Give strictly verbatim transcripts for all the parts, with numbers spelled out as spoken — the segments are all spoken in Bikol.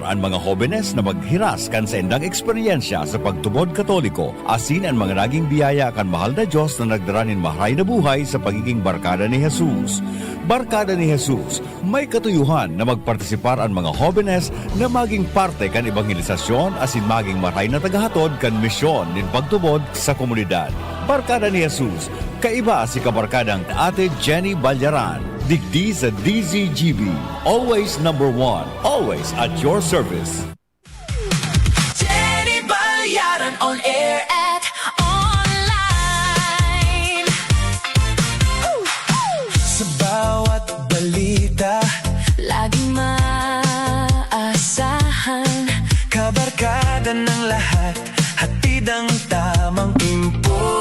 An mga hobenes na maghiras kan saindang eksperyensya sa pagtubod Katoliko, asin an mga naging biyaya kan mahal na Dios na nagdara nin maharay na buhay sa pagiging barkada ni Jesus. Barkada ni Jesus, may katuyohan na magpartisipar an mga hobenes na maging parte kan ebanghelisasyon asin maging maray na tagahatod kan misyon nin pagtubod sa komunidad. Barkada ni Jesus, kaiba si kabarkadang Ate Jenny Balyaran, digdi sa D Z G B. Always number one, always at your service. Jenny Balyaran on air at online. Sa bawat balita, laging maasahan. Kabarkada ng lahat, hatid ang tamang impormasyon.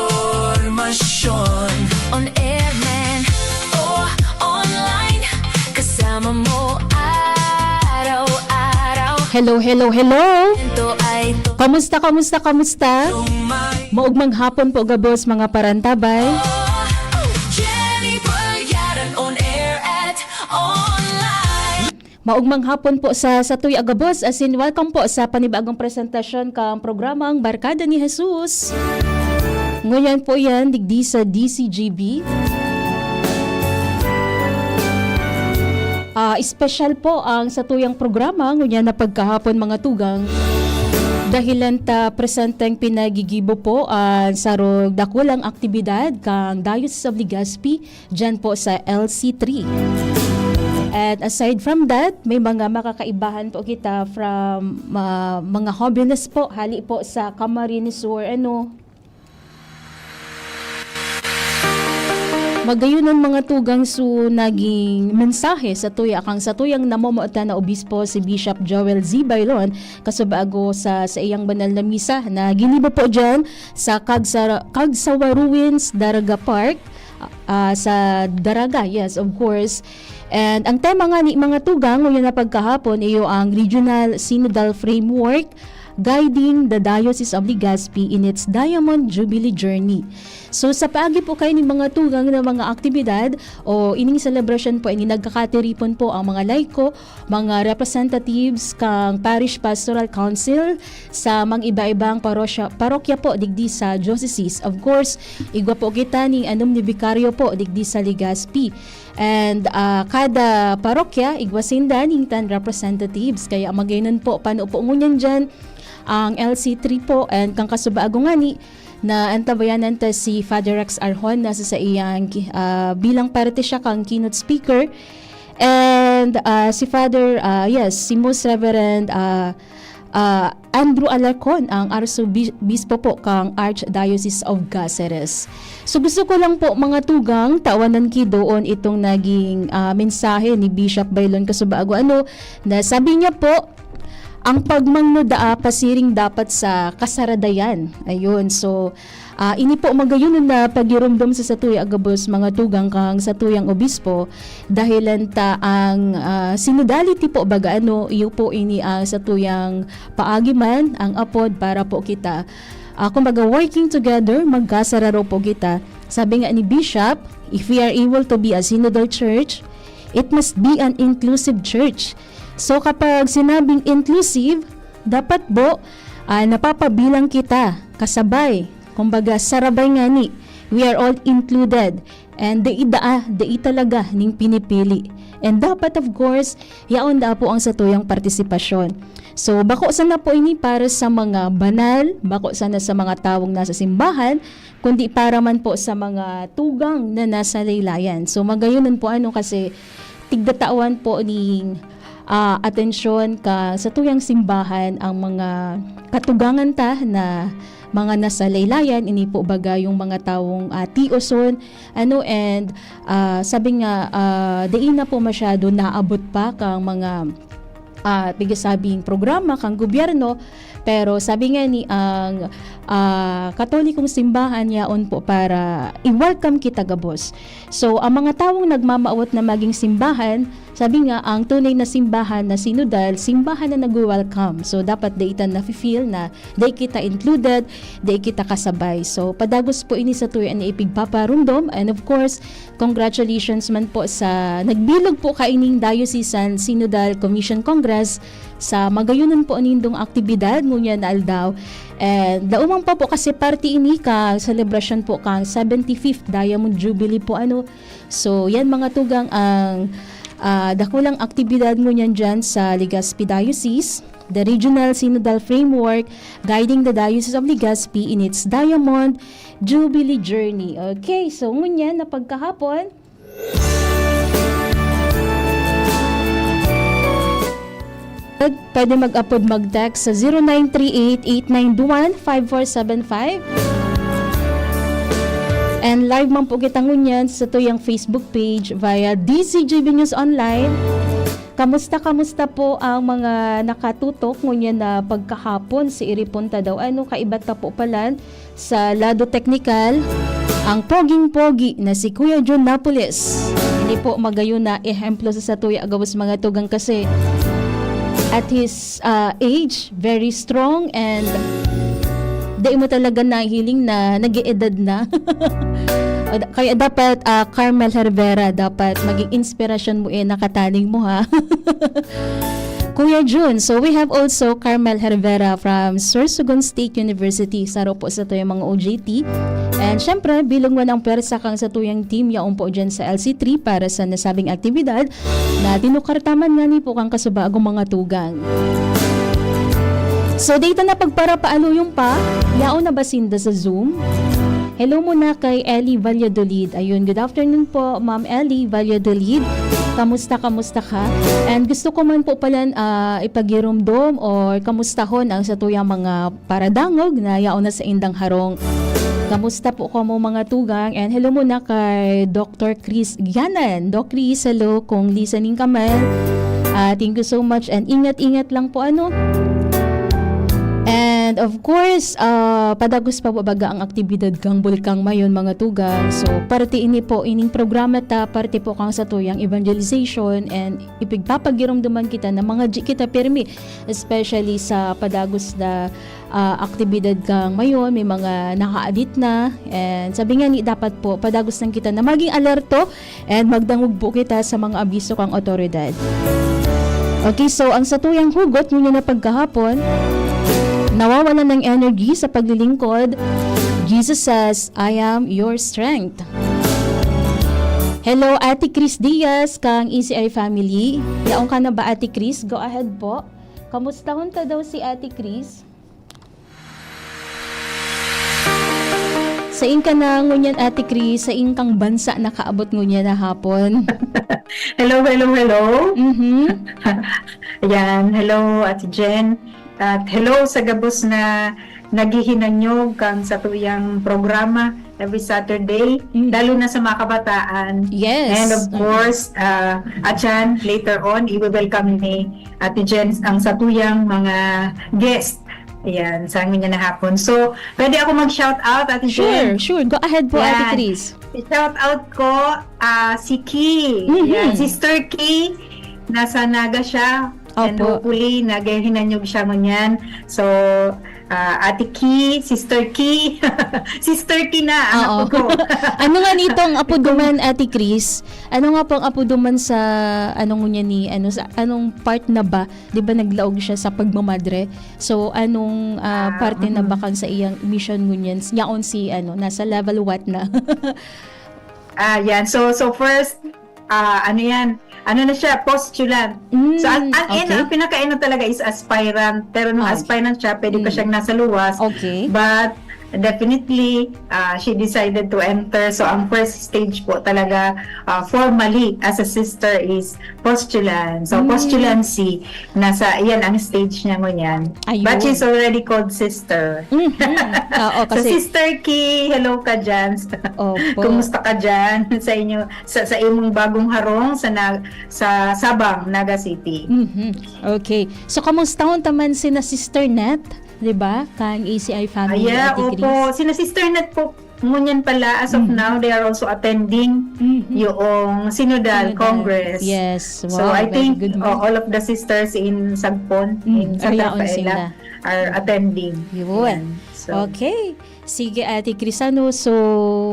On air man o online, kasama mo araw-araw. Hello, hello, hello. Ito ay to. Kamusta, kamusta, kamusta? Lumay. Maugmang hapon po gabos, mga parantabay. Jenny Balyaran on air at online. Maugmang hapon po sa satuya gabos, asin welcome po sa panibagong presentasyon kang programang Barkada ni Jesus. Ngunyan po yan, digdi sa D C G B. Ah, espesyal po ang satuyang programa ngunyan na pagkahapon, mga tugang. Dahilan ta presenteng pinagigibo po ang sarong dakulang aktibidad kang Diocese of Legazpi, dyan po sa L C three. And aside from that, may mga makakaibahan po kita from, ah, mga hobenes po, hali po sa Camarines Sur, ano. Magayon an mga tugang su naging mensahe sa tuya kang satuyang namomotan na obispo si Bishop Joel Z. Bailon, kasubago sa, sa iyang banal na misa na ginibo po dyan sa Kagsa-, Kagsawa Ruins, Daraga Park, ah, sa Daraga, yes, of course. And ang tema nga ni mga tugang, ngunyan na pagkahapon, iyo ang Regional Synodal Framework, Guiding the Diocese of Legazpi in its Diamond Jubilee Journey. So, sa paagi po kayo ni mga tugang na mga aktibidad o ining selebrasyon po, ini nagkakatiripon po ang mga laiko, mga representatives kang Parish Pastoral Council sa mga iba-ibang parosya-, parokya po digdi sa diocese. Of course, igwa po kita ning anom ni Vicario po digdi sa Legazpi. And, ah, kada parokya, igwa sinda ning tan representatives. Kaya magainon po, pano po ngunyan dyan ang L C three po, and kang kasubago ngani, na antabayanan ta si Father Rex Arjona sa saiyang ki-, ah, bilang parte siya kang keynote speaker. And, ah, si Father, ah, yes, si Most Reverend, ah, ah, Andrew Alarcon, ang Arsobispo po kang Archdiocese of Caceres. So, gusto ko lang po, mga tugang, tawanan ki doon itong naging, ah, mensahe ni Bishop Bailon Casubago, ano, na sabi niya po, ang pagmangno daa pasiring dapat sa kasaradayan. Ayun, so, ah, ini po magayon na pagirumdom sa satuya gabos, mga tugang, kang satuyang obispo, dahilan ta ang, ah, synodality po, baga ano, iyo po ini ang satuyang paagi man, ang apod para po kita, ah, kumbaga, working together, magkasararo po kita. Sabi nga ni Bishop, if we are able to be a synodal church, it must be an inclusive church. So, kapag sinabing inclusive, dapat po, ah, napapabilang kita kasabay. Kumbaga, sarabay ngani, we are all included. And dai daa, dai talaga ning pinipili. And dapat, of course, yaon daa po ang satuyang partisipasyon. So, bako sana po ini para sa mga banal, bako sana sa mga tawong nasa simbahan, kundi para man po sa mga tugang na nasa laylayan. So, magayon po, ano, kasi tigdatawan po ning, ah, atensyon ka satuyang simbahan ang mga katugangan ta na mga nasa laylayan, ini po baga yung mga tawong, ah, tioson, ano, and, ah, sabi nga, ah, dai na po masyado naabot pa kang mga, ah, pigasabing programa kang gobyerno. Pero sabi nga ni ang, ah, Katolikong Simbahan yaon po para i-welcome kita gabos. So, ang mga tawong nagmamawot na maging simbahan, Sabi nga, ang tunay na simbahan na sinodal, simbahan na nagwe-welcome. So, dapat dai ta nafe-feel na dai kita included, dai kita kasabay. So, padagos po ini sa tuya na ipigpaparundom. And of course, congratulations man po sa nagbilog po kaining Diocesan Synodal Commission Congress sa magayonon po nindong aktibidad ngunyan na aldaw. And laomang pa po kasi parte ini ka selebrasyon po kang seventy-fifth Diamond Jubilee po, ano. So, yan mga tugang ang, ah, dakulang aktibidad ngunyan dyan sa Legazpi Diocese, the Regional Synodal Framework guiding the Diocese of Legazpi in its Diamond Jubilee Journey. Okay, so ngunyan na pagkahapon, pwede mag-apod mag-text sa zero nine three eight eight nine one five four seven five. And live man po kita ngunyan sa tuyang Facebook page via D Z G B News Online. Kamusta, kamusta po ang mga nakatutok ngunyan na pagkahapon? Si Iriponta daw, ano, kaiba ta po palan sa lado teknikal, ang poging-pogi na si Kuya Jun Napoles. Ini po magayon na ehemplo sa satuya gabos mga tugang kasi at his, ah, age, very strong and dai mo talaga nahihiling na nag-eedad na. O da-, kaya dapat, ah, Carmel Herrera, dapat maging inspirasyon mo, eh, nakataning mo, ha? Kuya Jun, so we have also Carmel Herrera from Sorsogon State University. Saro po sa tuyang mga O J T. And syempre, bilog man ang pwersa kang sa tuyang team yaon po dyan sa L C three para sa nasabing aktibidad na tinukar ta man ngani po kang kasubagong mga tugang. So, data na pagparapaaluyon pa, yaon na ba sinda sa Zoom? Hello muna kay Ellie Valladolid. Ayun, good afternoon po, Ma'am Ellie Valladolid. Kamusta, kamusta ka? And gusto ko man po pala, ah, ipagiromdom or kamustahon ang satuyang mga paradangog na yaon na sa indang harong. Kamusta po kamo mga tugang? And hello muna kay Doctor Chris Gianan. Doc Chris, hello kung listening ka man. Ah, thank you so much and ingat-ingat lang po, ano. And of course, ah, padagos pa po baga ang aktibidad kang Bulkang Mayon, mga tugang. So, parte ini po ining programa ta, parte po kang satuyang evangelization and ipigpapagiromdoman kita na mga di kita pirmi, especially sa padagos na, ah, aktibidad kang Mayon, may mga nakaadit na. And sabi nga ni, dapat po, padagos lang kita na maging alerto and magdangog po kita sa mga abiso kang otoridad. Okay, so ang satuyang hugot ngunyan na pagkahapon, nawawalan ng energy sa paglilingkod. Jesus says, "I am your strength." Hello, Ate Chris Diaz, kang E C I family. Yaon ka na ba, Ate Chris? Go ahead po. Kamustahon ta daw si Ate Chris? Sain ka na ngunyan, Ate Chris? Sain kang bansa nakaabot ngunyan na hapon? Hello, hello, hello. Mhm. Ayan, hello, Ate Jen. At hello sa gabos na naghihinanyog kang satuyang programa every Saturday, Mm. lalo na sa mga kabataan. Yes. And of course, uh, Achan, later on, i-welcome ni Ate Jen ang satuyang mga guest. Ayan, sa amin na hapon. So, pwede ako mag-shout out, Ate Sure, Jen? Sure. Go ahead po, Ate Yan. Chris. I-shout out ko ah, si Ki. Mhm. Yan, Sister Ki. Nasa Naga siya. And Opo. Hopefully, naghihinanyog siya ngunyan. So, ah, Ate Ki, Sister Ki. Sister Ki na, ang Oo. apo ko. Ano nga nitong apoduman, Ate Chris? Ano nga pong apoduman sa, ano ngunyan ni, ano, sa, anong part na ba? Di ba naglaog siya sa pagmamadre? So, anong ah, Ah, parte na mm. ba kang sa iyang mission ngunyan? Yaon si, ano, nasa level what na? Ah, yan. So, so first, ah, ano yan? Ano na siya? Postulant. Mm, So, ang, ang, okay. ang pinaka-ano talaga is aspirant. Pero nung Ah. aspirant siya, pwede pa Mm. siyang nasa luwas. Okay. But definitely, ah, she decided to enter. So, ang first stage po talaga, ah, formally as a sister is postulant. So, Mm. postulancy, nasa, yan ang stage niya ngunyan. Ayun. But she's already called sister. Mhm. Oo, So, kasi... Sister Ki, hello ka dyan. Opo. Kumusta ka dyan sa inyo, sa, sa imong bagong harong sa na, sa Sabang, Naga City? Mhm. Okay. So, kamustahon ta man sina Sister Net, di ba? Kang E C I family, Aya, Ate opo. Chris. Sina Sister Net po, ngunyan pala, as of Mhm. now, they are also attending Mhm. yung Synodal Synodal. Congress. Yes. So, Wow, I very think good, uh, ma'am. all of the sisters in Sagpon, Mm, in Santa arayaon Rafaela sinda. are attending. Yun. Yan. So, Okay. Sige, Ate Chris, ano, so,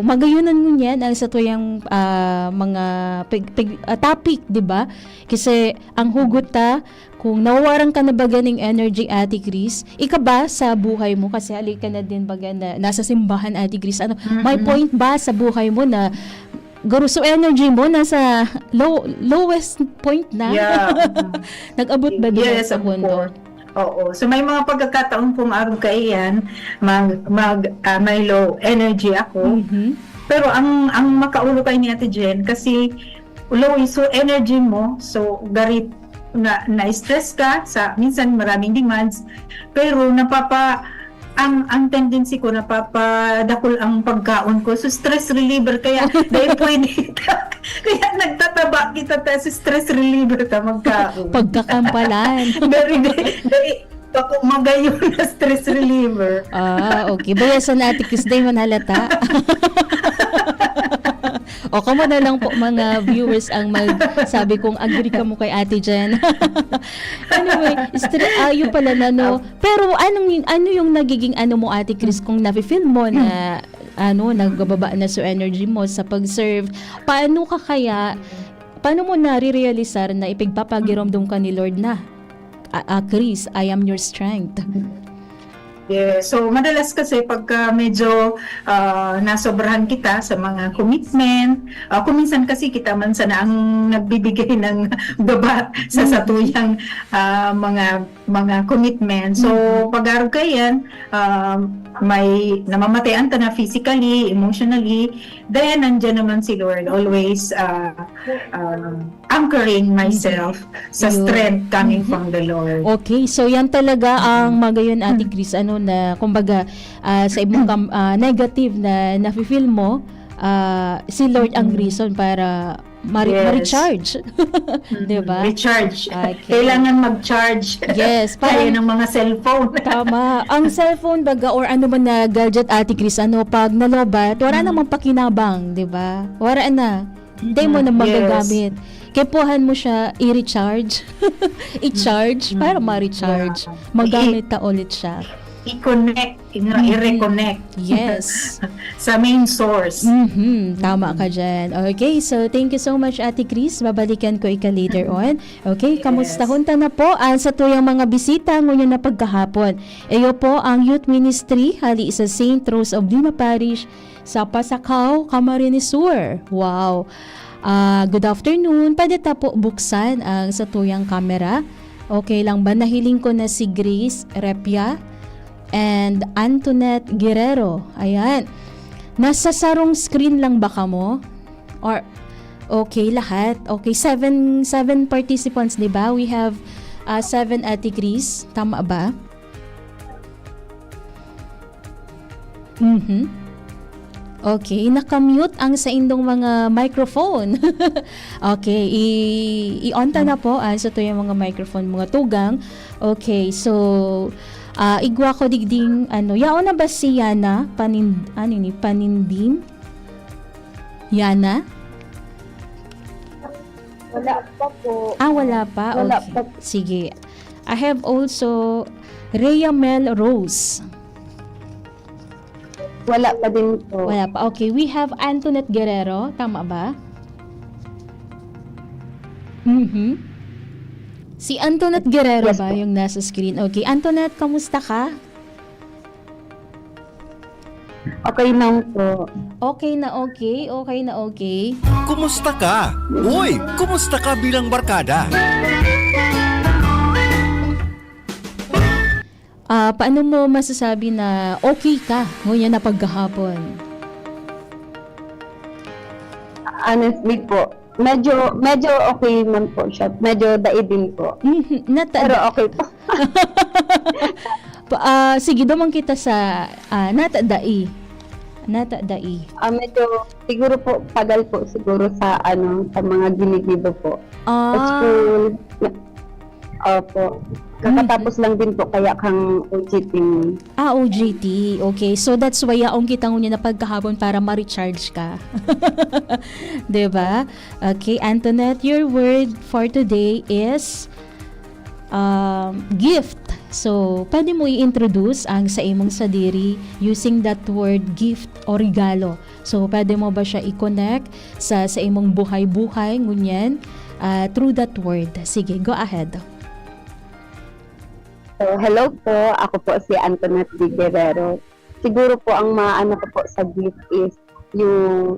magayunan ngunyan ang satuyang, ah, mga pig, pig, ah, topic, di ba? Kasi ang hugot ta, kung nawawaran ka na baga ning energy, Ate Chris, ika ba sa buhay mo, kasi hali ka na din baga na nasa simbahan, Ate Chris, ano, may Mm-mm. point ba sa buhay mo na garo so energy mo nasa low, lowest point na? Yeah. Nag-abot ba din Yes, sa of kondo? course. Oo. So may mga pagkakataon kung arog kaiyan, mag, mag ah, may low energy ako. Mhm. Pero ang ang makaulo kay ni Ate Jen kasi low is so energy mo, so garit na na-stress ka sa minsan maraming demands, pero napapa ang ang tendency ko napapadakul ang pagkaon ko. So stress reliever kaya dahil pwede kaya nagtataba kita ta sa stress reliever ta magkaon. Pagkakampalan. Very, very, very, bako magayon na stress reliever. Ah, okay. Baya sa Ate Chris, di man halata. O, kamo na lang po, mga viewers, ang magsabi kung agree kamo kay Ate Jen. Anyway, stre-, ayo pala na, no? Pero anong, ano yung nagiging ano mo, Ate Chris, kung nafe-feel mo na, ano, nagbababa na so energy mo sa pag-serve? Paano ka kaya, paano mo nare-realisar na ipigpapagiromdom ka ni Lord na, "Ah, ah, Chris, I am your strength." Yeah. So, madalas kasi pagka medyo ah, nasobrahan kita sa mga commitment, ah, kung minsan kasi kita man sana ang nagbibigay ng gaba sa Mm. satuyang ah, mga mga commitment. So, Mm. pag-arog kaiyan, ah, may namamatayan ta na physically, emotionally, then nandiyan naman si Lord, always ah, ah, anchoring myself sa Yun. strength coming Mhm. from the Lord. Okay, so yan talaga ang magayon, Ate Chris, ano na, kumbaga, ah, sa imong kam-, ah, negative na nafe-feel mo, ah, si Lord ang Mm. reason para mari-, Yes. ma-recharge. Mm, Di ba? Recharge. Okay. Kailangan mag-charge. Yes, Kaya parang ng mga cellphone. Tama. Ang cellphone baga or ano man na gadget, Ate Chris, ano, pag nalobat, wala Mm. namang pakinabang, di ba? Wala na. Hindi mo Mm, na yes. magagamit. Kaipuhan mo siya i-recharge. I-charge para Mm, ma-recharge. yeah. Magamit ta ulit siya. I-connect, you know, Mhm. i-reconnect Yes. sa main source. Mhm, tama ka Mm. dyan. Okay, so thank you so much, Ate Chris. Babalikan ko ika later on. Okay, Yes. kamustahon ta na po ang satuyang mga bisita ngunyan na pagkahapon. Iyo po ang Youth Ministry hali sa Saint Rose of Lima Parish sa Pasacao, Camarines Sur. Wow. Ah, good afternoon. Pwede ta po buksan ang satuyang camera? Okay lang ba? Nahiling ko na si Grace Repia and Antoinette Guerrero. Ayan. Nasa sarong screen lang ba kamo? Or, okay, lahat. Okay, seven, seven participants, di ba? We have ah, seven, Ate Chris. Tama ba? Mhm. Okay, nakamute ang saindong mga microphone. Okay, i-, i-on ta na po ang satuyang mga microphone, mga tugang. Okay, so, ah, igwa ko digding, ano, yaon na ba si Yana? Panin-, ano ni? Panindim? Yana? Wala pa po. Ah, wala pa? Wala Okay. pa. Sige. I have also Rhea Mel Rose. Wala pa din po. Wala pa. Okay, we have Antoinette Guerrero. Tama ba? Mhm. Si Antoinette Guerrero Yes ba po. Yung nasa screen? Okay, Antoinette, kamusta ka? Okay lang po. Okay na okay, okay na okay. Kumusta ka? Uy, kumusta ka bilang barkada? Ah, paano mo masasabi na okay ka ngunyan na paggahapon? Honestly po, medyo medyo okay man po siya. Medyo dai din po. Mhm, nata- Pero okay po. Pa- ah, sige, duman kita sa ah, nata dai. Nata dai. Ah, medyo siguro po pagal po siguro sa ano, sa mga ginigibo po. Sa Ah, school. Na- Opo. Kakatapos lang din po kaya kang O J T. Ah, O J T. Okay. So, that's why yaon kita ngunyan na pagkahapon para ma-recharge ka. Di ba? Okay, Antoinette, your word for today is, um, gift. So, pwede mo i-introduce ang sa imong sadiri using that word gift o regalo. So, pwede mo ba siya i-connect sa, sa imong buhay-buhay ngunyan, ah, through that word? Sige, go ahead. So, hello po. Ako po si Antoinette D. Guerrero. Siguro po ang maano ko po sa gift is yung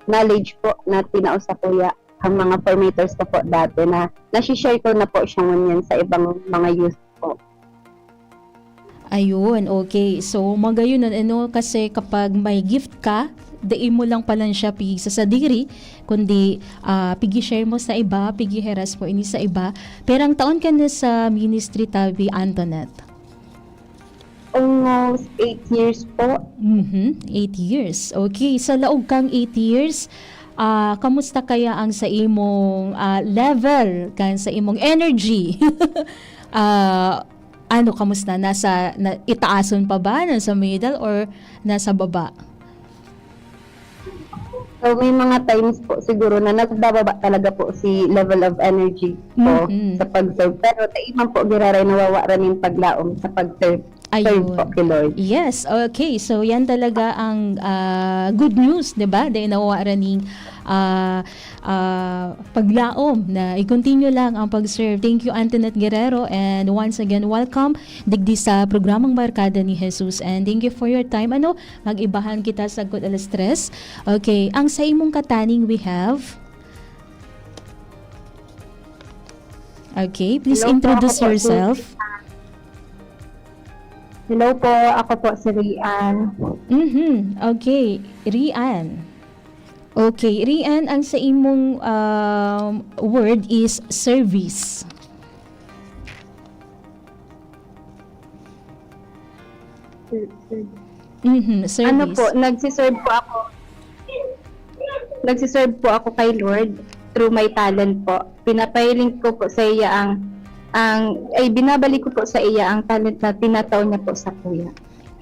knowledge po na tinao sa kuya ang mga formators ko po dati na nasi-share ko na po siya ngunyan sa ibang mga youth po. Ayun, okay. So, magayon nun, ano, kasi kapag may gift ka, dai mo lang palan siya pigsasadiri, kundi, ah, pigi-share mo sa iba, pigihiras mo ini sa iba. Pirang taon ka na sa ministry, tabi, Antoinette? Almost eight years po. Mhm, eight years. Okay, sa laog kang eight years, ah, kamusta kaya ang sa imong, ah, level, kan sa imong energy? Ah, ano, kamusta? Nasa, na, itaason pa ba? Nasa middle or nasa baba? So, may mga times po siguro na nagbababa talaga po si level of energy ko Mm-mm. sa pag-serve. Pero dai man po giraray nawawaran nin paglaom sa pag-serve, serve Ayun. po kay Lord. Yes, okay. So, yan talaga ang, ah, good news, di ba? Dai nawawaran ning, ah, ah, paglaom na i-continue lang ang pag-serve. Thank you, Antoinette Guerrero. And once again, welcome digdi sa programang Barkada ni Jesus. And thank you for your time. Ano, mag-ibahan kita sagkod alas tres. Okay, ang sa imong kataning we have. Okay, please Hello po, introduce ako po si yourself. Hello po, ako po si Rian. Mhm. Okay, Rian. Okay, Rian, ang sa imong, um, word is service. Mhm, Ano service. po, nagsiserve po ako. Nagsiserve po ako kay Lord through my talent po. Pinapahiling ko po sa iya ang, ang, ay, binabalik ko po sa iya ang talent na tinatao niya po sa kuya.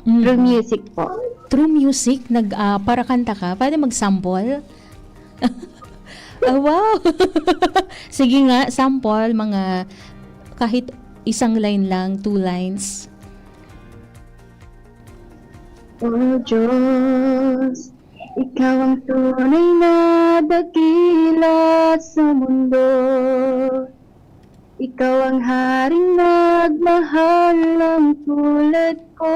Through Mhm. music po. Through music, nag, ah, parakanta ka? Pwede mag-sample? Ah, wow! Sige nga, sample, mga kahit isang line lang, two lines. O Diyos, ikaw ang tunay na dakila sa mundo. Ikaw ang haring nagmahal ng tulad ko.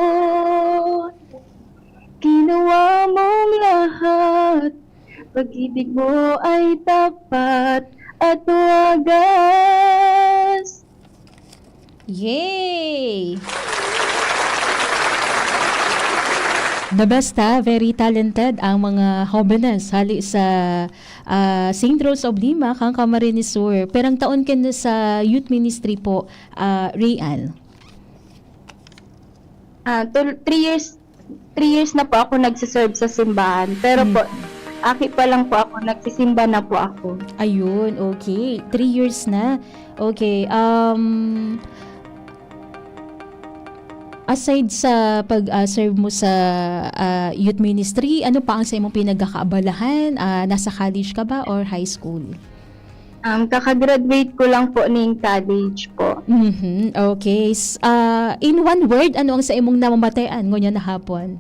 Ginawa mong lahat, pag-ibig mo ay tapat at wagas. Yay! The best, ha? Very talented ang mga hobenes hali sa, ah, Saint Rose of Lima, kan Camarines Sur. Pirang taon ka na sa youth ministry po, ah, Rian? Ah, tul-, three years, three years na po ako nagsiserve sa simbahan. Pero po, Hmm. aki pa lang po ako, nagsisimba na po ako. Ayun, okay. Three years na. Okay, um, aside sa pag, ah, serve mo sa, ah, youth ministry, ano pa ang sa imong pinagkakaabalahan? Ah, nasa college ka ba or high school? Um, kaka-graduate ko lang po ning college po. Mhm, okay. S-, ah, in one word, ano ang sa imong namamatean ngunyan na hapon?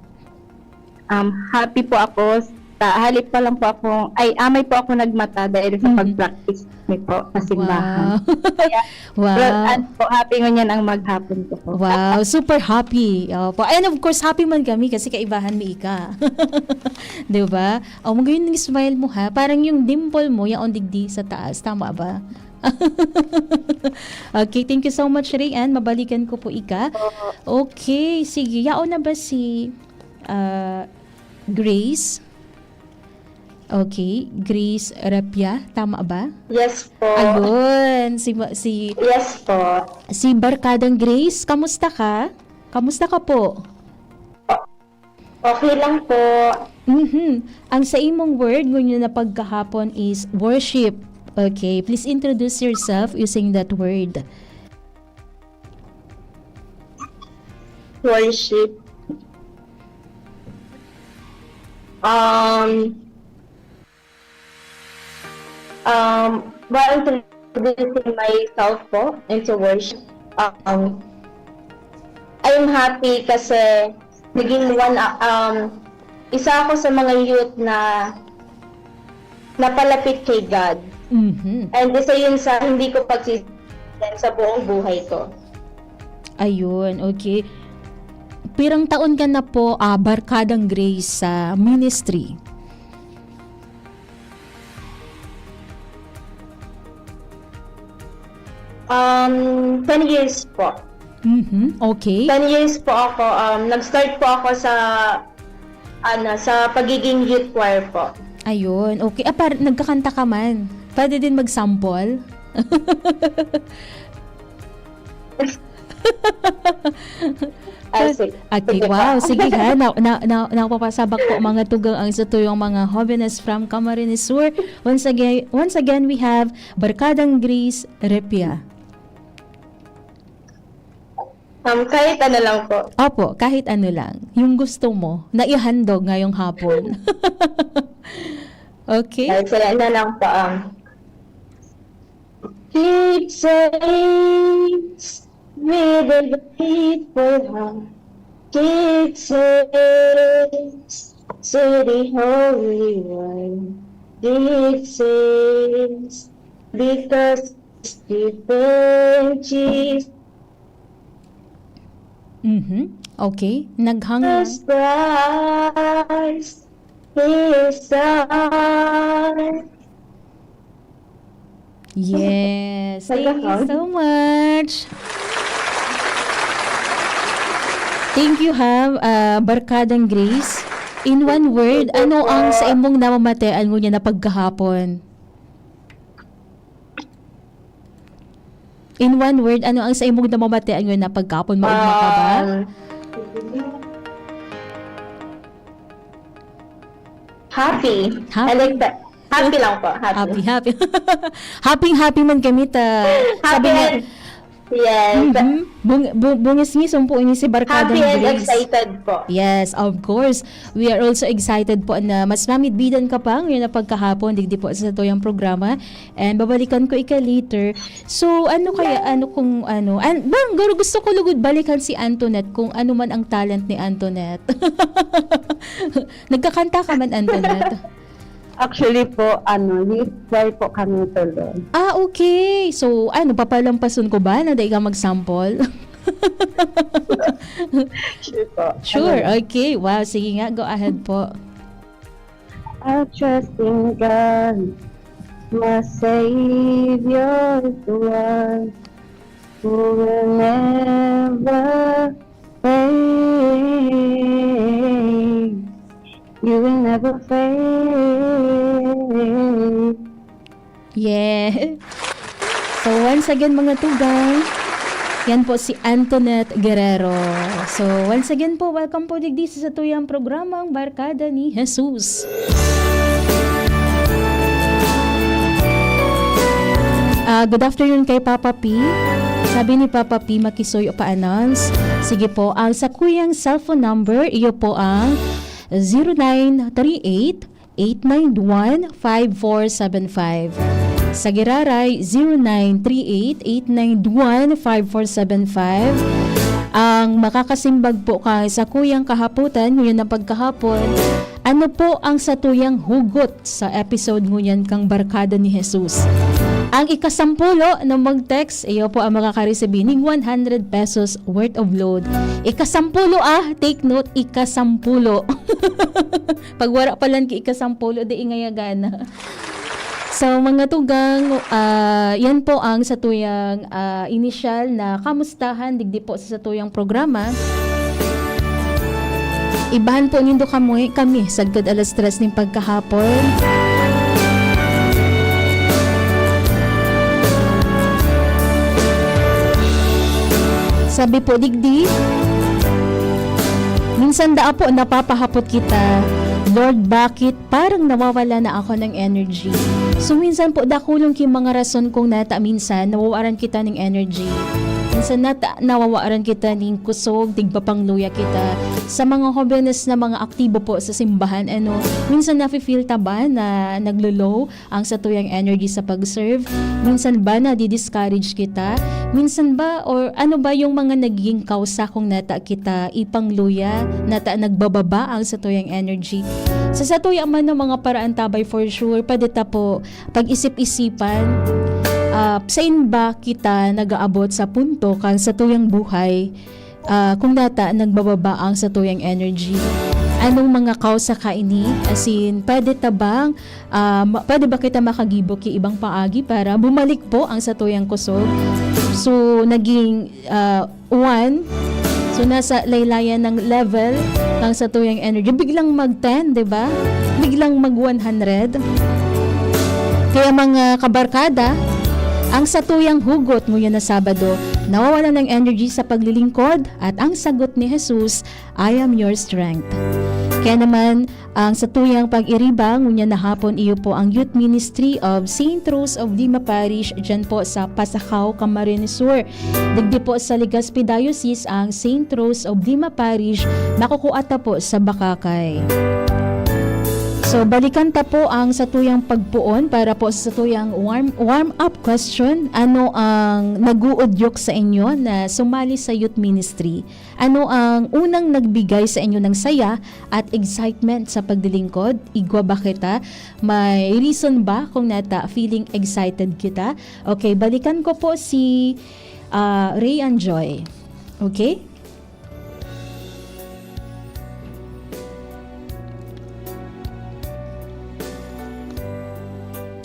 Um, happy po ako. Ta-, hali pa lang po ako, ay, amay po ako nagmata dahil sa Mhm. pag-practice mi po sa simbahan. Wow. Kaya, Wow. well, ano po, happy ngunyan ang maghapon ko po. Wow, super happy. Opo. And of course, happy man kami kasi kaibahan mi ika. Di ba? O, magayon ang smile mo, ha? Parang yung dimple mo, yaon digdi sa taas. Tama ba? Okay, thank you so much, Rian. Mabalikan ko po ika. Opo. Okay, sige. Yaon na ba si, ah, Grace? Okay, Grace Repia, tama ba? Yes po. Ayun, si ma-, si Yes po. si Barkadang Grace, kamusta ka? Kamusta ka po? O-, okay lang po. Mhm. Ang sa imong word ngunyan na pagkahapon is worship. Okay, please introduce yourself using that word. Worship. Um, um, well, introducing myself po into worship. Um, I'm happy kasi naging one, um, isa ako sa mga youth na napalapit kay God. Mhm. And isa yun sa hindi ko pagsisisihan sa buong buhay ko. Ayun, okay. Pirang taon ka na po, ah, Barkadang Grace sa ministry? Um, ten years po. Mhm, okay. Ten years po ako. Um, nag-start po ako sa, ano, sa pagiging youth choir po. Ayun, okay. Ah, par- nagkakanta ka man. Pwede din mag-sample? Ah, sige. Okay, Sige po. Wow. Sige ha, na, na, na, napapasabak po mga tugang ang satuyang mga Jovenes from Camarines Sur. Once again, once again, we have Barkadang Grace Repia. Um, kahit ano lang po. Opo, kahit ano lang. Yung gusto mo, na ihandog ngayong hapon. Okay? Kahit sila na lang po. Um, Keep safe with a grateful heart. Give thanks to the Holy One. Give thanks because He thank Jesus Mhm. Okay. Naghang... Christ is our Yes. Thank you so much. Thank you ha, ah, Barkadang Grace. In one word, ano ang sa imong namamatean ngunyan na pagkahapon? In one word, ano ang sa imong namamatean ngunyan na pagkahapon? Maugma ka ba? Um, happy. Happy. I like that. Happy lang po. Happy. Happy, happy. Happy, happy man kami ta. Happy Sabi nga, and, yes. Mhm. Bung, bu, bungis-ngis po ini si Barkadang Happy and Grace. Excited po. Yes, of course. We are also excited po na mas mamidbidan ka pa ngayon na pagkahapon, digdi po sa tuyang programa. And babalikan ko ika later. So, ano kaya, ano kung ano, an, bang, garo gusto ko lugod balikan si Antoinette kung ano man ang talent ni Antoinette. Nagkakanta ka man, Antoinette? Actually po, ano, youth choir po kami tuloy. Ah, okay. So, ano, papalampason ko ba na dai ka mag-sample? Sure po. Sure. Okay. Wow. Sige nga. Go ahead po. I trust in God, my Savior, the one who will never fail. You will never fail. Yeah. So, once again, mga tugang, yan po si Antoinette Guerrero. So, once again po, welcome po digdi sa tuyang programang Barkada ni Jesus. Ah, good afternoon kay Papa P. Sabi ni Papa P, makisuyo pa-announce. Sige po, ang sakuyang cellphone number, iyo po ang zero nine three eight, eight nine one, five four seven five. Sa Giraray, zero nine three eight, eight nine one, five four seven five. Ang makakasimbag po kang sakuyang kahapotan, ngunyan na pagkahapon, ano po ang satuyang hugot sa episode ngunyan kang Barkada ni Jesus? Ang ikasampulo na mag-text, iyo po ang makakaresibi ning one hundred pesos worth of load. Ikasampulo, ah, take note, ikasampulo. Pag wala pa lang ki ikasampulo, di ingayagana. So, mga tugang, ah, yan po ang satuyang, ah, inisyal na kamustahan digdi po sa satuyang programa. Ibahan po nindo kami, kami sagkod alas tres ning pagkahapon. Sabi po digdi, minsan daa po napapahapot kita, "Lord, bakit parang nawawala na ako ng energy?" So, minsan po, dakulon ki mga rason kung nata minsan nawawalan kita ng energy. Sa nata-, nawawaran kita ning kusog, tigpapangluya kita. Sa mga hobenes na mga aktibo po sa simbahan, ano, minsan nafe-feel ta ba na naglo-low ang satuyang energy sa pag-serve? Minsan ba nadi-discourage kita? Minsan ba, or ano ba yung mga nagiging kausa kung nata kita ipangluya, nata nagbababa ang satuyang energy? Sa satuya man ng mga paraan, Tabay, for sure, pwede ta po pag-isip-isipan, ah, sain ba kita nag-aabot sa punto kan satuyang buhay, ah, kung nata nagbababa ang satuyang energy? Anong mga kausa kaini? As in, pwede ta bang, ah, ma-, pwede ba kita makagibo ki ibang paagi para bumalik po ang satuyang kusog? So, naging, ah, one. So, nasa laylayan ng level ng satuyang energy. Biglang mag ten, di ba? Biglang mag one hundred. Kaya, mga kabarkada, ang satuyang hugot ngunyan na Sabado, nawawalan ng energy sa paglilingkod, at ang sagot ni Jesus, "I am your strength." Kaya naman, ang satuyang pag-iriba ngunyan na hapon, iyo po ang Youth Ministry of Saint Rose of Lima Parish, dyan po sa Pasacao, Camarines Sur. Digdi po sa Legazpi Diocese ang Saint Rose of Lima Parish, makukua ta po sa Bacacay. So, balikan ta po ang satuyang pagpoon para po sa satuyang warm, warm-up question. Ano ang nag-uudyok sa inyo na sumali sa youth ministry? Ano ang unang nagbigay sa inyo ng saya at excitement sa paglilingkod? Igwa ba kita? May reason ba kung nata feeling excited kita? Okay, balikan ko po si, ah, Ray and Joy. Okay?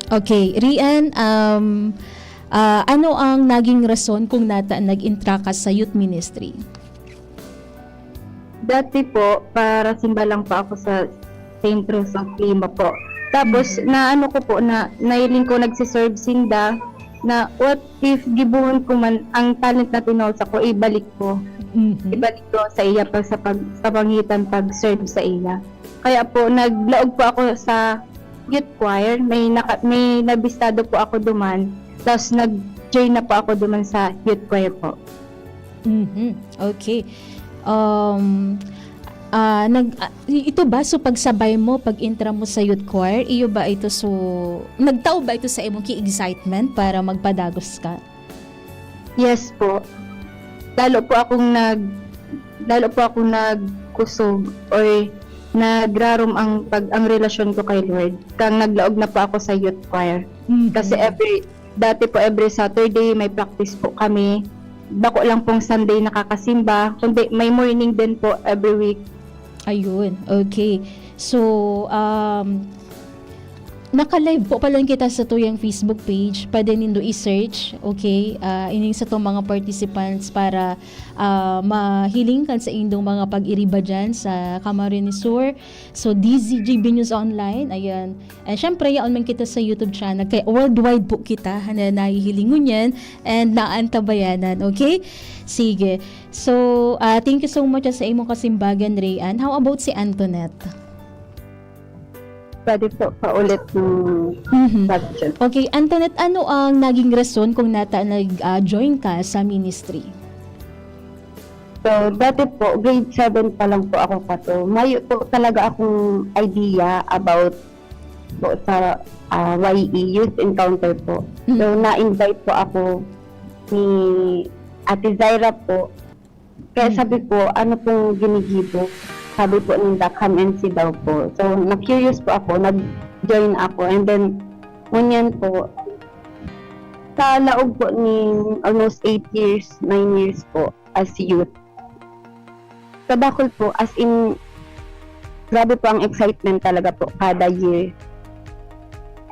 Okay, Rian, um, ah, ano ang naging rason kung nata nag-entra ka sa youth ministry? Dati po, para simba lang po ako sa Saint Rose of Lima po. Tapos, Mm. na ano ko po, na nailing ko nagsiserve sinda, na what if gibohon ko man ang talent na tinao sako, ibalik ko. Mhm. Ibalik ko sa iya pa sa pag-, sa pangitan pag-serve sa iya. Kaya po, naglaog po ako sa youth choir. May naka-, may nabistado po ako duman. Tas nag-join na po ako duman sa youth choir po. Mhm. Okay. Um, ah, nag-, ah, i-, ito ba, so pagsabay mo, pag-entra mo sa youth choir, iyo ba ito, so, nagtao ba ito sa imong ki-excitement para magpadagos ka? Yes po. Lalo po akong nag-, lalo po akong nagkusog or nagrarom ang pag-, ang relasyon ko kay Lord. Kang naglaog na po ako sa youth choir. Mhm. Kasi every, dati po, every Saturday may practice po kami. Bako lang pong Sunday nakakasimba, kundi may morning din po every week. Ayun, okay. So, um, naka-live po pala kita satuyang Facebook page. Pwede nindo i-search, okay? Ah, ining satong mga participants para, ah, mahiling kan saindong mga pag-iriba dyan sa Camarines Sur. So, D Z G B News Online, ayan. And syempre, yaon man kita sa YouTube channel. Kaya worldwide po kita na nahihiling ngunyan and naantabayanan, okay? Sige. So, ah, thank you so much sa imong kasimbagan, Rayan. How about si Antoinette? Pwede po paulit ng Mhm. question. Okay, Antoinette, ano ang naging rason kung nata nag, ah, join ka sa ministry? So, dati po, grade seven pa lang po ako kato. Mayo po talaga akong idea about po sa, ah, Y E, Youth Encounter po. Mm. So, na-invite po ako ni Ate Zaira po. Kaya Mm. sabi ko, "Ano pong ginigibo?" Sabi po ninda, "Come and see" daw po. So, na-curious po ako, nag-join ako. And then, ngunyan po, sa laog po ni almost eight years, nine years po, as youth, kadakul po, as in, grabe po ang excitement talaga po kada year.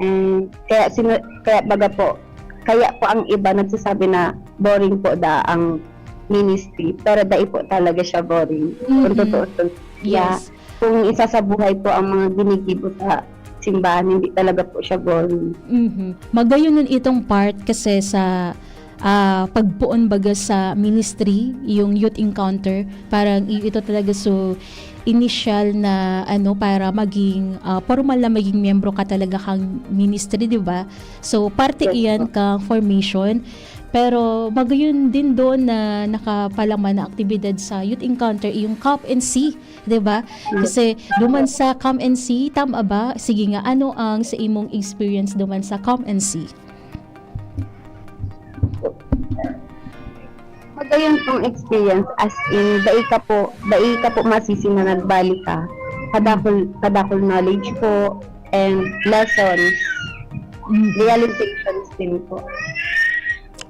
And kaya sinu-, kaya baga po, kaya po ang iba nagsasabi na boring po da ang ministry, pero dai po talaga siya boring. Kung Mm-mm. totoo po, yeah. Yes. Kung isa sa buhay po ang mga ginigibo sa simbahan, hindi talaga po siya boring. Mhm. Magayon nun itong part kasi sa, ah, pagpoon baga sa ministry, yung youth encounter, parang i-, ito talaga so initial na ano para maging, ah, formal na maging miyembro ka talaga kang ministry, di ba? So, parte Yes, iyan po. kang formation. Pero magayon din doon na nakapalaman na aktibidad sa Youth Encounter, yung Come and See, 'di ba? Kasi duman sa Come and See, tama ba? Sige nga, ano ang sa imong experience duman sa Come and See? Magayon pong experience, as in, dai ka po, dai ka po masisi na nagbalik ka. Kadakol, kadakol knowledge po, and lessons, Mm. realizations din po.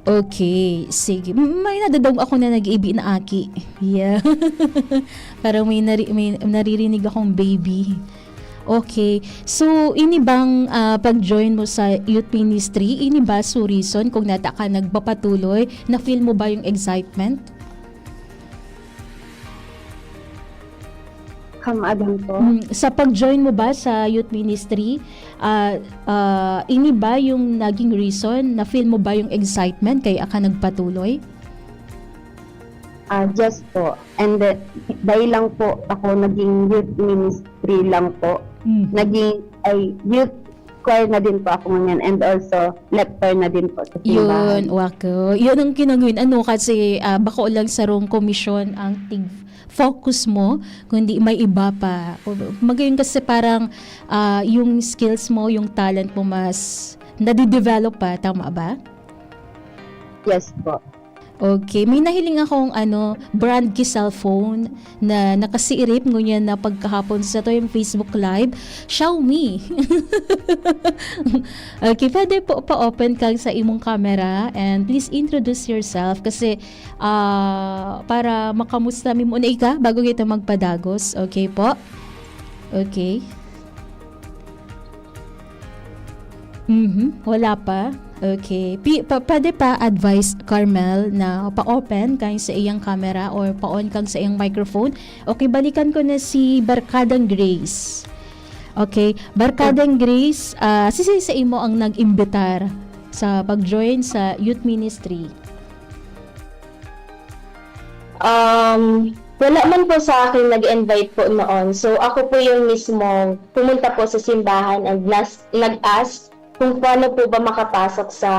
Okay, sige. M- May nadadong ako na nag-iibi na aki. Yeah. Parang may, nari- may naririnig akong baby. Okay. So, ini bang ah, pag-join mo sa youth ministry, ini ba so reason kung nata ka nagpapatuloy, na-feel mo ba yung excitement? Come again po. Mm, sa pag-join mo ba sa youth ministry, ah, ah, ini ba yung naging reason, na-feel mo ba yung excitement kaya ka nagpatuloy? Ah, yes po. And then, dahil lang po ako naging youth ministry lang po. Mm. Naging, ay, youth choir na din po ako ngayon. And also, lector na din po sa Yun, simbahan. Wako. Yun ang kinanguin. Ano, kasi ah, bako lang sarong komisyon ang tig focus mo, kundi may iba pa. Magayon kasi parang ah, yung skills mo, yung talent mo mas nadidevelop pa, tama ba? Yes po. Okay, may nahiling akong ano, brand ki cellphone na nakasiirip ngunyan na pagkahapon sa to yung Facebook Live, Xiaomi. Okay, pwede po pa-open kang sa imong camera and please introduce yourself kasi ah, para makamusta mi muna ika bago kita magpadagos. Okay po? Okay. Mhm, wala pa? Okay. Pi- pa- pwede pa advice, Carmel, na pa-open kang sa iyang camera or pa-on kang sa iyang microphone? Okay, balikan ko na si Barkadang Grace. Okay, Barkadang Grace, ah, sisay sa imo ang nag-imbitar sa pag-join sa youth ministry? Um, wala man po sa akin nag-invite po noon. So, ako po yung mismo pumunta po sa simbahan and nas- nag-ask kung paano po ba makapasok sa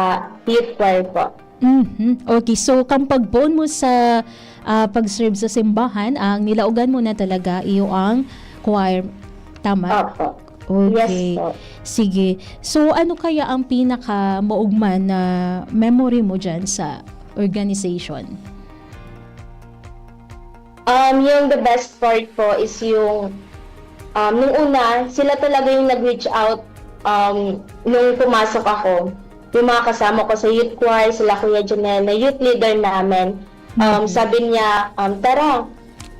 youth choir po. Mhm. Okay, so kan pagpoon mo sa ah, pag-serve sa simbahan, ang nilaogan mo na talaga iyo ang choir. Tama? Opo. Okay. Yes po. Sige. So, ano kaya ang pinaka-maugma na memory mo dyan sa organization? Um, yung the best part po is yung, um, nung una, sila talaga yung nag-reach out, um, nung pumasok ako. Yung mga kasama ko sa youth choir, sila Kuya Janel, na youth leader namin. Um, Mhm. Sabi niya, um, "Tara,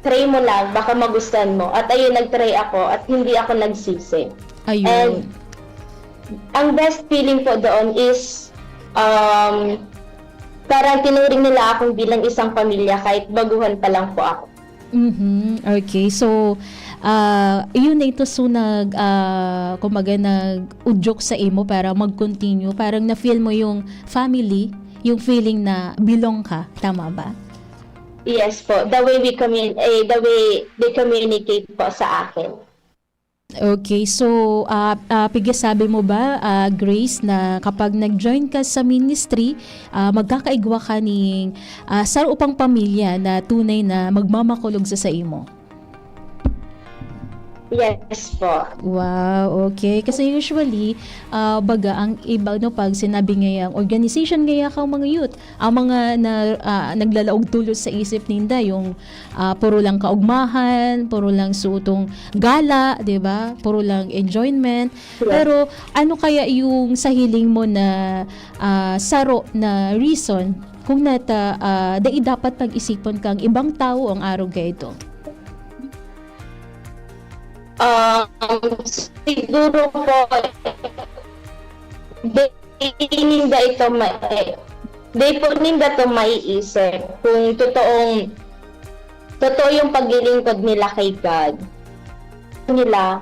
try mo lang, baka magustuhan mo." At ayun, nag-try ako at hindi ako nagsisi. Ayun. And ang best feeling po doon is, um, parang tinuring nila akong bilang isang pamilya kahit baguhan pa lang po ako. Mhm. Okay. So, ah, yun na ito. So, nag, ah, kumbaga, nag-udyok sa imo para mag-continue. Parang na-feel mo yung family, yung feeling na belong ka. Tama ba? Yes po, the way we commun eh, the way they communicate po sa akin. Okay, so ah ah, pigasabi mo ba, ah, Grace, na kapag nag-join ka sa ministry, ah, magkakaigwa ka ning ah, saro pang pamilya na tunay na magmamakulog sa saimo? Yes po. Wow, okay. Kasi usually, ah, baga ang iba, no, pag sinabi ngayang organization ngaya kang mga youth, ang mga na, ah, naglalaog tulos sa isip ninda, yung ah, puro lang kaugmahan, puro lang sutong gala, 'di ba? Puro lang enjoyment. Yes. Pero ano kaya yung sa hiling mo na ah, saro na reason kung nata ah, dai dapat pag-isipon kang ibang tawo ang arog kaito? Um, siguro po, di ninda ito ma- eh, di po ninda to maiisip kung totoong totoo yung paglilingkod nila kay God. Nila,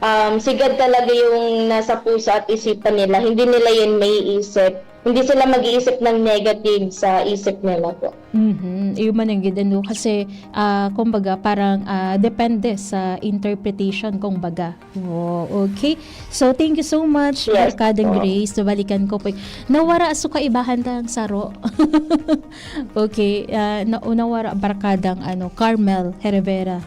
um, si God talaga yung nasa puso at isipan nila. Hindi nila yun maiisip. Hindi sila mag-iisip ng negative sa isip nila po. Mhm, iyo man ang gid, ano, kasi, ah, kumbaga parang, ah, depende sa interpretation, kumbaga. Oh, okay. So, thank you so much, Yes Barkadang po. Grace. Nabalikan ko po. Nawara so kaibahan ta ang saro. Okay, ah, na-, nawara Barkadang, ano, Carmel Herrera.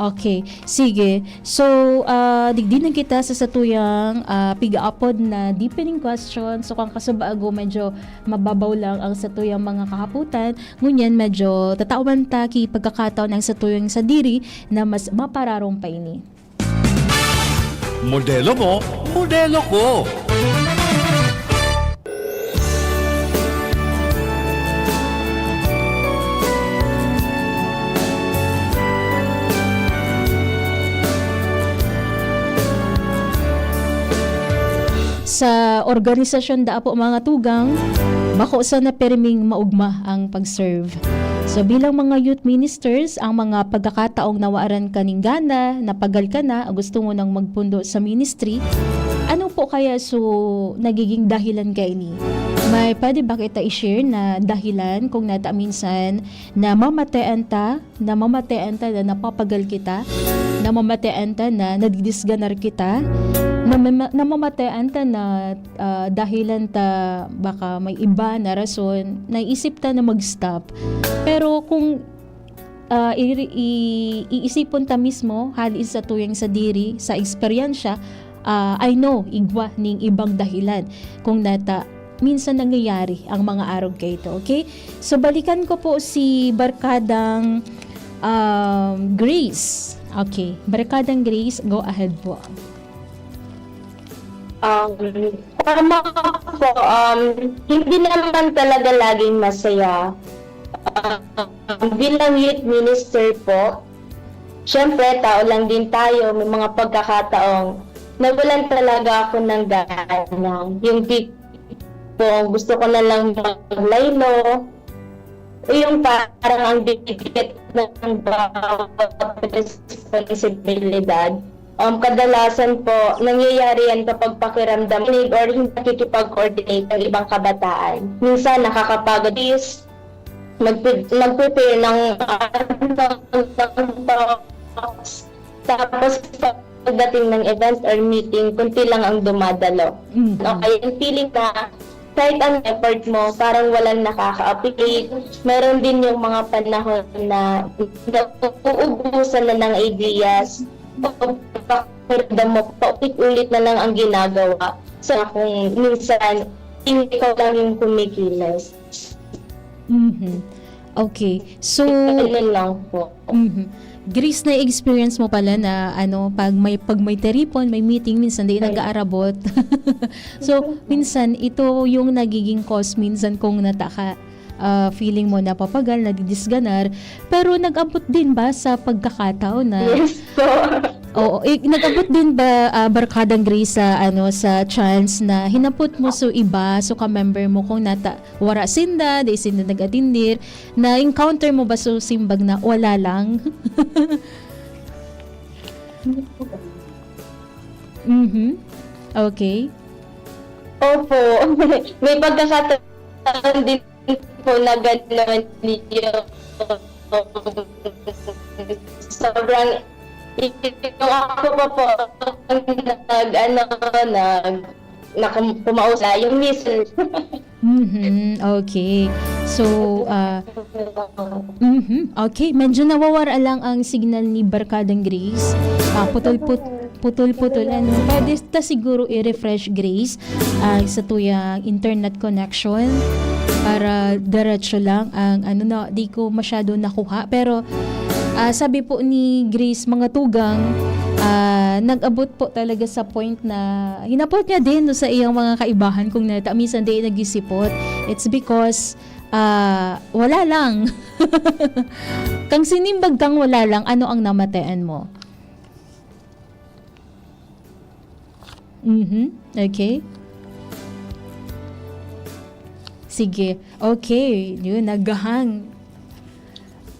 Okay, sige. So, ah, digdi na kita sa satuyang, ah, pigaapod na deepening question. So, kung kasubago, medyo mababaw lang ang satuyang mga kahapotan. Ngunyan, medyo tatawan ta ki pagkakataon ang satuyang sadiri na mas mapararong pa ini. Modelo mo, modelo ko. Sa organisasyon da po, mga tugang, bako sana pirming maugma ang pag-serve. So, bilang mga youth ministers, ang mga pagkakataong nawaran ka ning gana, napagal ka na, gusto mo nang magpundo sa ministry, ano po kaya so nagiging dahilan kaini? May pwede ba kita i-share na dahilan kung nata minsan namamatean ta, namamatean ta na napapagal kita, namamatean ta na nadidisganar kita, namama-, namamatean ta na, ah, dahilan ta baka may iba na rason, naisip ta na mag-stop. Pero kung, ah, iri-, i-, iisipon ta mismo, hali sa tuyang sadiri, sa eksperyensya, ah, I know, igwa ning ibang dahilan kung nata minsan nangyayari ang mga arog kaito, okay? So, balikan ko po si Barkadang, um, Grace. Okay, Barkadang Grace, go ahead po. Um, tama po, um, hindi naman talaga laging masaya. Um, bilang youth minister po, syempre, tao lang din tayo, may mga pagkakataong nawalan talaga ako ng gana. Yung tipong gusto ko na lang maglaylo, o yung parang ang bigat ng bawat responsibilidad. Um, kadalasan po, nangyayari yan kapag pakiramdam kinig or hindi nakikipag-coordinate ang ibang kabataan. Minsan, nakakapagod is magpe-, magpe-prepare ng, ng, ng talks. Tapos, pagdating ng event or meeting, kunti lang ang dumadalo. Mm. Okay, ang feeling na kahit ang effort mo, parang walang nakaka-appreciate. Meron din yung mga panahon na nauubusan na ng ideas o pakiramdam mo, paulit-ulit na lang ang ginagawa. So, kung minsan, ikaw lang yung kumikilos. Mhm. Okay. So, Ganun lang po. Mhm. Grace, na-experience mo pala na, ano, pag may, pag may tiripon, may meeting, minsan di Ay. nag-aarabot. So, minsan, ito yung nagiging cause minsan kung nata ka, ah, feeling mo napapagal, nadidisganar. Pero nag-abot din ba sa pagkakataon na Yes po. Oo, eh, nag-abot din ba, ah, Barkadang Grace, sa, ano, sa chance na hinapot mo so iba, so ka-member mo kung nata-, wara sinda, di sinda nag-atindir, na-encounter mo ba so simbag na wala lang? Mhm. Okay. Opo. May pagkakataon din po na gano'n yung sobrang, yung ako pa po ang nag-, ano, nag-, na kum-, kumausap, yung misan. Mhm, okay. So, ah, mhm, okay. Medyo nawawara lang ang signal ni Barkadang Grace. Ah, putol-put-, putol-putol, ano. Pwede ta siguro i-refresh, Grace, ah, sa tuyang internet connection para diretso lang ang, ano, na, di ko masyado nakuha. Pero, ah, sabi po ni Grace, mga tugang, ah, nag-abot po talaga sa point na hinapot niya din sa iyang mga kaibahan kung nata-, minsan di nagisipot. It's because, ah, wala lang. Kang sinimbag kang wala lang, ano ang namatean mo? Mhm. Okay. Sige. Okay. Yun, naghahang.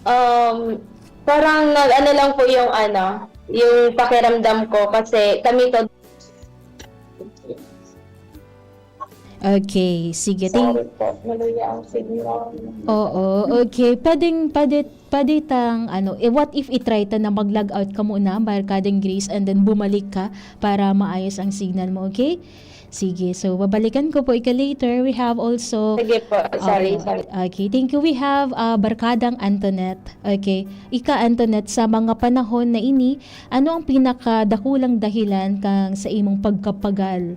Um, parang nag-ano lang po yung ano, yung pakiramdam ko kasi kami to. Okay, sige. Thank Sorry po, maluya ang signal. Oo, okay. Pwedeng, pwede, pwede tang, ano, eh, what if i-try ta na mag-log out ka muna, Barkadang Grace, and then bumalik ka para maayos ang signal mo, okay? Sige, so babalikan ko po ika later. We have also Sige po, sorry, Oo. sorry. Okay, thank you. We have, ah, Barkadang Antoinette. Okay. Ika, Antoinette, sa mga panahon na ini, ano ang pinakadakulang dahilan kang sa imong pagkapagal?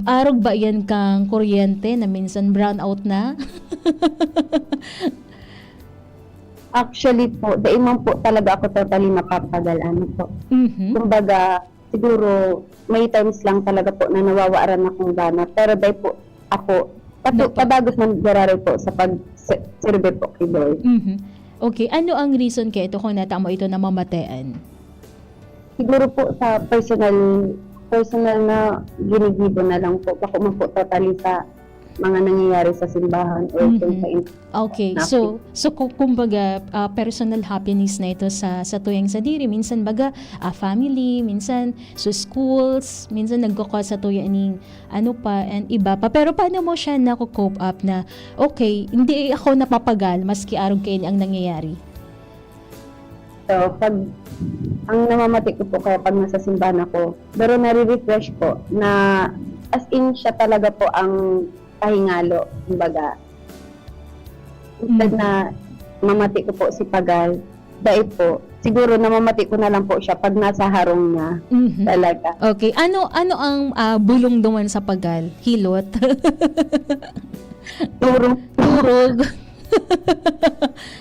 Arog ba yan kang kuryente na minsan brownout na? Actually po, dai man po talaga ako totally napapagal, ano po. Mhm. Kumbaga, siguro, may times lang talaga po na nawawaran akong gana. Pero dai po ako, patu-, Napa- padagos man giraray po sa pag-, se-, serve po kay Lord. Mhm. Okay, ano ang reason kaya ito kung nata mo ito namamatean? Siguro po sa personal, personal na ginigibo na lang po. Bako man po totally sa mga nangyayari sa simbahan or Mhm. kung sa in-, Okay, na so, so ku-, kumbaga, ah, personal happiness na ito sa, sa tuyang sadiri. Minsan baga, ah, family, minsan sa schools, minsan nagkukwa sa tuya ning ano pa, and iba pa. Pero paano mo siya nako-cope up na, "Okay, hindi ako napapagal maski arog kaini ang nangyayari"? So, pag, ang namamati ko po kaya pag nasa simbahan ako, pero nare-refresh po na as in siya talaga po ang kahingalo, kumbaga. Instead Mm. na mamati ko po si Pagal, dai po. Siguro namamati ko na lang po siya pag nasa harong na Mhm. talaga. Okay. Ano, ano ang, ah, bulong duman sa Pagal? Hilot? Turog. Turog.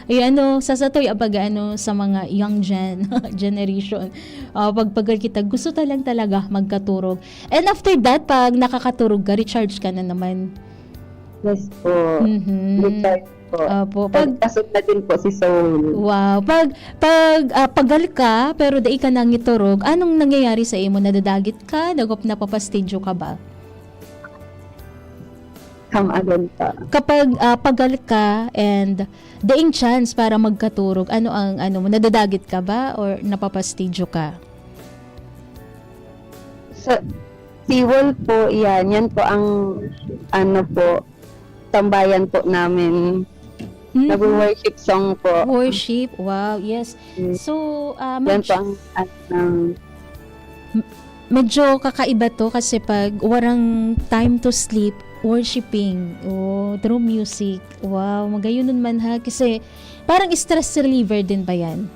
Ay, ano, sa satoy, ah, pag, ano, sa mga young gen, generation, ah, pag pagal kita, gusto ta lang talaga magkaturog. And after that, pag nakakaturog ka, recharge ka na naman. Yes po. Mhm. Recharge po. Opo. Pag Nagkasot na din po si Soul. Wow. Pag, pag, ah, pagal ka, pero dai ka nangiturog, anong nangyayari sa imo? Nadadagit ka? Nagop-, napapastidyo ka ba? Come again po. Kapag, ah, pagal ka and daing chance para magkaturog, ano ang ano mo, nadadagit ka ba or napapastidyo ka? Sa seawall po, yan. Yan po ang, ano po, tambayan po namin. Mhm. Nagwo-worship song po. Worship, wow, yes. Mm. So, ah, Yan mag- po ang, ang M-, medyo kakaiba 'to kasi pag warang time to sleep, worshiping, oh, through music. Wow, magayon man ha, kasi parang stress reliever din ba 'yan?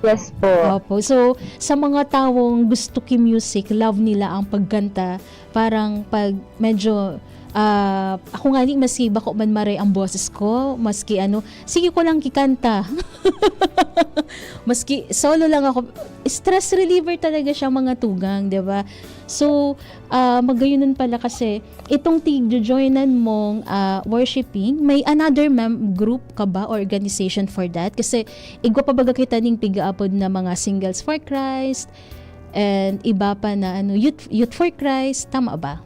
Yes po. Opo. So, sa mga tawong gusto ki music, love nila ang pagkanta, parang pag medyo, ah, ako ngani maski bako man maray ang boses ko, maski ano, sige ko lang kikanta. Maski solo lang ako, stress reliever talaga siya, mga tugang, 'di ba? So, ah, magayon pala kasi itong tigjo-joinan mong, ah, worshiping, may another mem-, group ka ba, organization for that? Kasi igwa pa baga kita ning pigaapod na mga Singles for Christ, and iba pa na, ano, Youth, Youth for Christ, tama ba?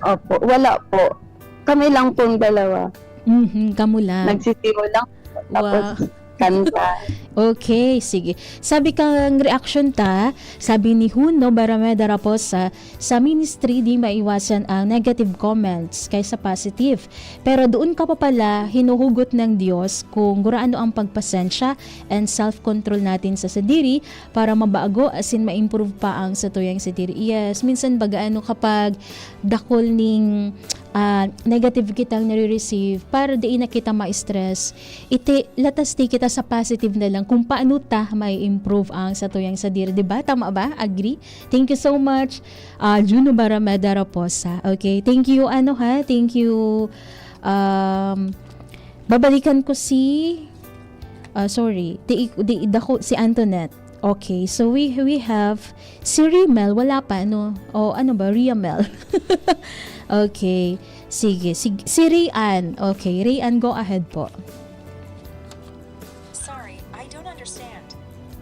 Opo, wala po. Kami lang pong dalawa. Mhm, kamo lang. Nagsisiyo lang po. Tapos Wow. kanta. Okay, sige. Sabi kang reaksyon ta, sabi ni Juno Barameda Raposa, "Sa ministry, di maiwasan ang negative comments kaysa positive. Pero doon ka pa pala hinuhugot ng Diyos kung gurano ang pagpasensya and self-control natin sa sadiri para mabago asin ma-improve pa ang satuyang sadiri." Yes, minsan baga ano, kapag dakul ning, ah, negative kitang nare-receive, para dai na kita ma-stress, iti, let us take kita sa positive na lang kung paano ta ma-improve ang satuyang sadiri, di ba? Tama ba? Agree? Thank you so much, ah, Juno Barameda Raposa. Okay, thank you, ano ha, thank you, um, babalikan ko si, ah, sorry, di, di, dako, si Antoinette. Okay, so we, we have si Riemel, wala pa, ano? O ano ba, Riemel? Okay, sige, sig-, si Rian. Okay, Rian, go ahead po. Sorry, I don't understand.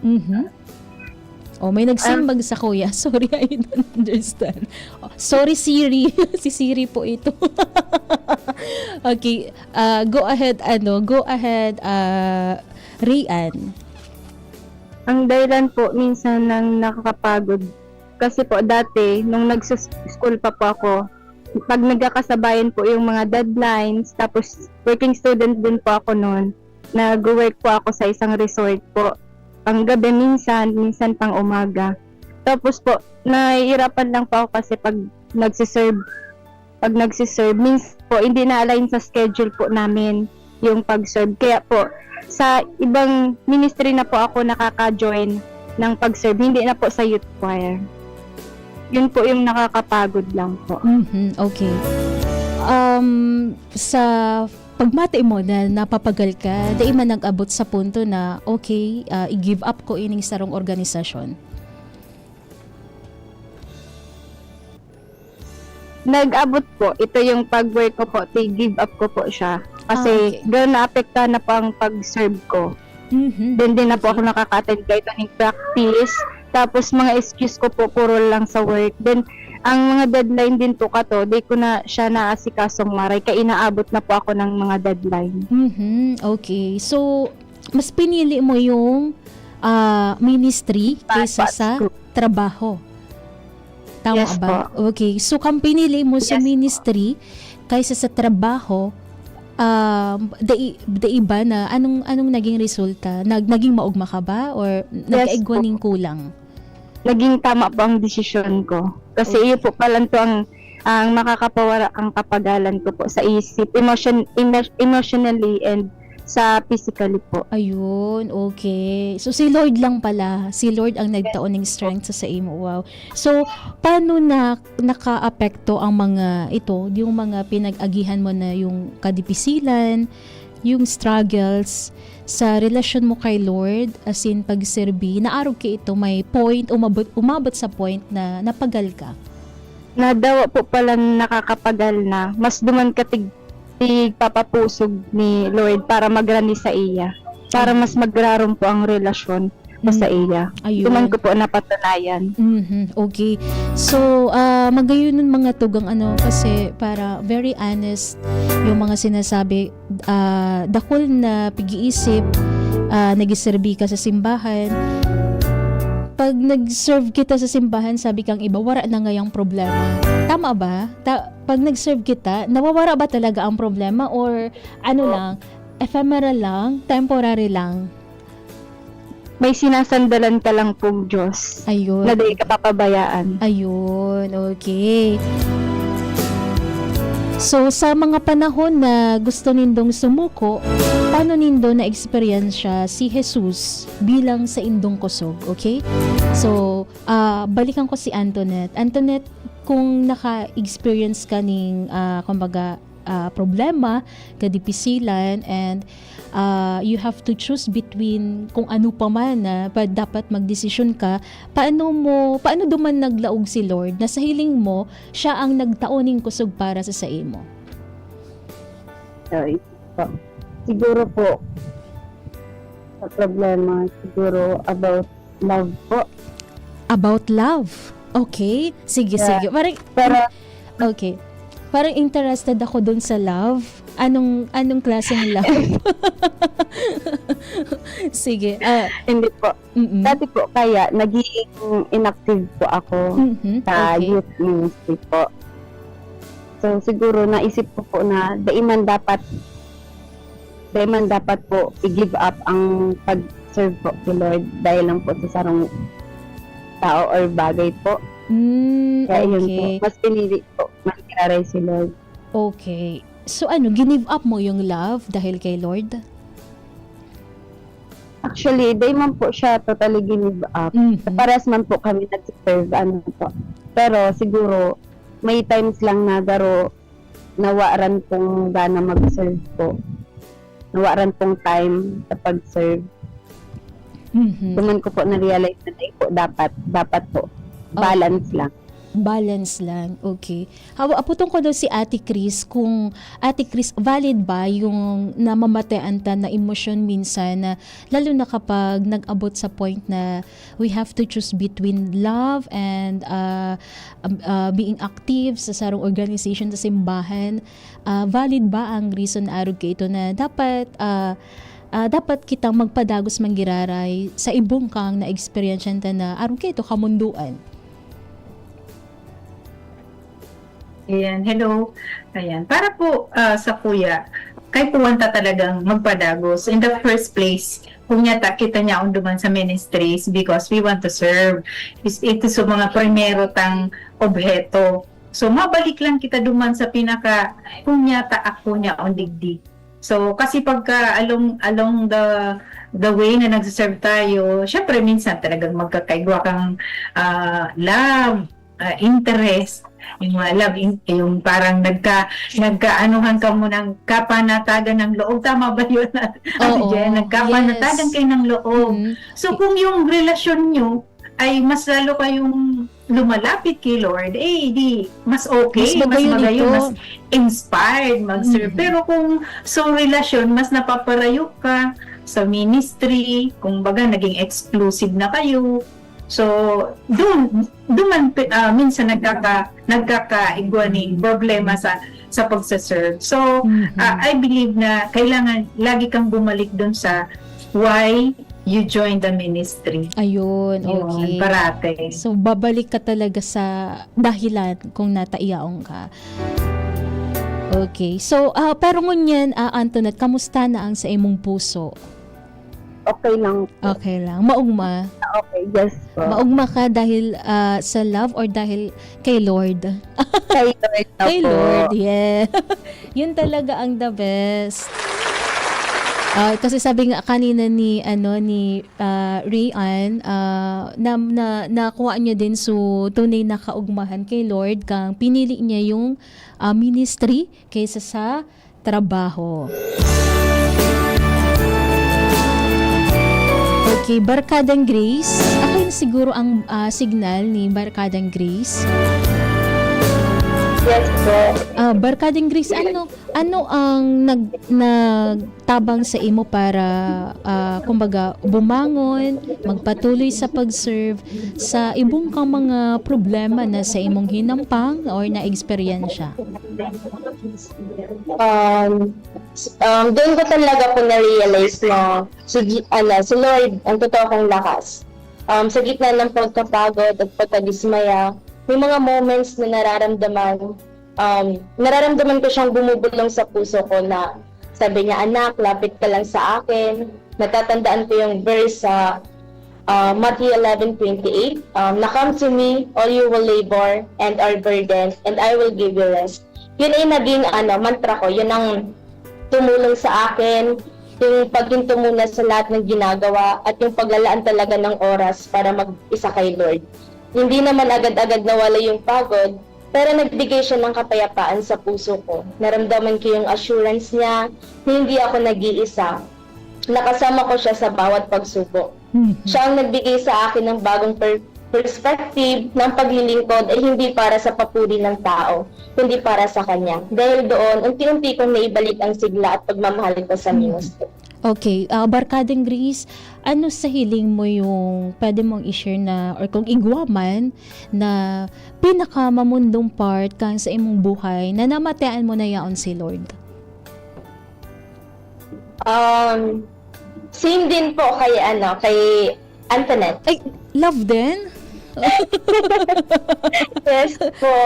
Mhm. Oh, may nagsimbag Ah. sa kuya. Sorry, I don't understand. Oh, sorry, Siri. Si Siri po ito. Okay, ah, go ahead, ano, go ahead, ah, Rian. Ang dahilan po minsan ng nakakapagod, kasi po dati, nung nagsa-school pa po ako, pag nagkakasabayan po yung mga deadlines, tapos working student din po ako noon, nag-work po ako sa isang resort po. Panggabi minsan, minsan pang umaga. Tapos po, nahihirapan lang po ako kasi pag nagsiserve, pag nagsiserve, minsan po, hindi na-align sa schedule po namin yung pag-serve. Kaya po, sa ibang ministry na po ako nakaka-join ng pag-serve, hindi na po sa youth choir. Yun po yung nakakapagod lang po. Mhm, okay. Um, sa pagmati mo na napapagal ka, dai man nag-abot sa punto na, okay, ah, i-give up ko ining sarong organisasyon? Nag-abot po, ito yung pag-work ko po, ti-give up ko po siya. Kasi Ah, okay. Ganun naapektuhan na po ang pag-serve ko. Mhm. Then din na po Okay. Ako nakaka-attend kahit anong practice. Tapos mga excuse ko po, puro lang sa work. Then, ang mga deadline din po kato, di ko na siya naasikasong maray. Kaya inaabot na po ako ng mga deadline. Mhm, okay. So, mas pinili mo yung, ah, ministry Sa kaysa sa school. Trabaho. Tama Yes ba? po. Okay. So, kang pinili mo sa Yes po. Ministry kaysa sa trabaho, um, dai, dai ba na anong, anong naging resulta? Nag, naging maugma ka ba or Yes nagkaigwa po. Ning kulang? Naging tama po ang desisyon ko. Kasi Okay. Iyo po pala to ang, ang makakapawara ang kapagalan ko po sa isip, emotion, emo- emotionally and sa physically po. Ayun, okay. So, si Lord lang pala. Si Lord ang nagtao ng strength sa, sa imo. Wow. So, paano na nakaapekto ang mga ito, yung mga pinag-agihan mo na yung kadipisilan, yung struggles sa relasyon mo kay Lord, as in pagserbi, naarog ka ito, may point, umabot, umabot sa point na napagal ka? Nadawa po pala na nakakapagal na, mas duman ka tig, tigpapapusog ni Lord para magrani sa iya. Para mas magrarom po ang relasyon ko sa iya. Ayun. Duman ko po napatunayan. Mhm, okay. So, ah, magayon nun mga tugang ano, kasi para very honest yung mga sinasabi, ah, dakul na pag-iisip, ah, nagiserbi ka sa simbahan. Pag nag-serve kita sa simbahan, sabi kang iba, wara na ngayang problema. Tama ba? Ta- pag nag-serve kita, nawawara ba talaga ang problema or ano lang, ephemeral lang, temporary lang? May sinasandalan ka lang pong Diyos Ayun. Na di ka papabayaan. Ayun, okay. So, sa mga panahon na gusto nindong sumuko, paano nindo na-eksperyensya si Jesus bilang sa indong kusog, okay? So, ah, balikan ko si Antoinette. Antoinette, kung naka-experience ka ning, ah, kumbaga, ah, problema, kadipisilan, and, ah, you have to choose between kung ano pa man na pa, dapat magdesisyon ka, paano mo, paano duman naglaog si Lord na sa hiling mo, siya ang nagtao ning kusog para sa saimo? Sorry po. Siguro po, sa problema, siguro about love po. About love? Okay. Sige, Yeah. sige. Parang, Pero, okay. Parang interested ako dun sa love. Anong, anong klaseng love? Sige. Ah, hindi po. mm. Dati po, kaya naging inactive po ako Mhm, sa okay. youth ministry po. So, siguro naisip ko po na dai man dapat, dai man dapat po i-give up ang pag-serve po kay Lord dahil lang po sa sarong tao or bagay po. Mm, Kaya yun po, okay. Mas pinili ko, magiraray si Lord. Okay. So ano, ginive up mo yung love dahil kay Lord? Actually, dai man po siya totally ginive up. Mhm. Parehas man po kami nag-serve, ano po. Pero siguro, may times lang na garo, nawaran pong gana mag-serve po. Nawaran pong time sa pag-serve. Mhm. Duman ko po na-realize na dai po dapat, dapat po, Oh. Balance lang. Balance lang. Okay. Hawa, aputon ko daw si Ate Chris, kung Ate Chris, valid ba yung namamatean ta na emosyon minsan na lalo na kapag nag-abot sa point na we have to choose between love and, ah, um, ah, being active sa sarong organization sa simbahan? Ah, valid ba ang reason na arog kaito na dapat, ah, ah, dapat kitang magpadagos manggiraray sa ibong kang na-eksperyensyahan ta na arog kaito kamundoan? Ayan, hello. Ayan, para po, ah, sa kuya, kay kuwan ta talagang magpadagos. In the first place, kung niya ta, kita niya ang duman sa ministries because we want to serve. Is, ito sa mga primero tang obheto. So, mabalik lang kita duman sa pinaka, kung niya ta, ako niya ang digdi. So, kasi pagka along, along the, the way na nagsiserve tayo, syempre minsan talagang magkakaigwa kang, ah, love, ah, interest, yung mga love, in, yung parang nagka, nagkaanuhan ka mo ng kapanatagan ng loob. Tama ba yun, Ate Oo, Jen? Nagkapanatagan yes. kayo ng loob. Mm. So, kung yung relasyon nyo ay mas lalo kayong lumalapit kay Lord, eh, di mas okay, Mas mas magayon magayon, ito. mas inspired mag-serve. Mm. Pero kung so relasyon, mas napaparayo ka sa ministry, kung baga naging exclusive na kayo. So, doon, doon man, ah, minsan nagkaka-, nagkakaigwa ning problema sa, sa pagsaserve. So, Mhm. ah, I believe na kailangan lagi kang bumalik doon sa why you join the ministry. Ayun, Yun, okay. parate. So, babalik ka talaga sa dahilan kung nata yaon ka. Okay. So, ah, pero ngunyan, ah, Antoinette, kamusta na ang sa imong puso? Okay lang po. Okay lang. Maugma? Okay, yes po. Maugma ka dahil, ah, sa love or dahil kay Lord? Kay Lord na Kay po. Lord, yeah. Yun talaga ang the best. Ah, kasi sabi nga kanina ni, ano, ni, ah, Rayan, ah, na, na, nakuha niya din so tunay na kaugmahan kay Lord kang pinili niya yung, ah, ministry kaysa sa trabaho. Okay, Barkadang Grace. Ako yun siguro ang, ah, signal ni Barkadang Grace. Yes po. Ah, Barkadang Grace, ano, ano ang nag-, nagtabang sa imo para, ah, kumbaga, bumangon, magpatuloy sa pag-serve sa ibong kang mga problema na sa imong hinampang or na-eksperyensya? Um, s-, um, doon ko talaga po na-realize na si G-, ano, si Lord ang totoo kong lakas. Um, sa gitna ng pagkapagod at pagkadismaya, may mga moments na nararamdaman, um, nararamdaman ko siyang bumubulong sa puso ko na sabi niya, "Anak, lapit ka lang sa akin." Natatandaan ko yung verse sa, ah, Matthew eleven twenty-eight, um, na, "Come to me, all you will labor and are burdened, and I will give you rest." Yun ay naging, ano, mantra ko. Yun ang tumulong sa akin, yung paghinto muna sa lahat ng ginagawa at yung paglalaan talaga ng oras para mag-isa kay Lord. Hindi naman agad-agad nawala yung pagod, pero nagbigay siya ng kapayapaan sa puso ko. Naramdaman ko yung assurance niya na hindi ako nag-iisa. Nakasama ko siya sa bawat pagsubok. Mhm. Siya ang nagbigay sa akin ng bagong per-, perspective na ang paglilingkod ay hindi para sa papuri ng tao, kundi para sa kanya. Dahil doon, unti-unti kong naibalik ang sigla at pagmamahal ko sa Mhm. ministry. Okay, ah, Barkadang Grace, ano sa hiling mo yung pwede mong i-share na, or kung igwa man, na pinakamamundong part kan sa imong buhay na namatian mo na yaon si Lord? Um, same din po kay, ano, kay Antoinette. Ay, love din? Yes po.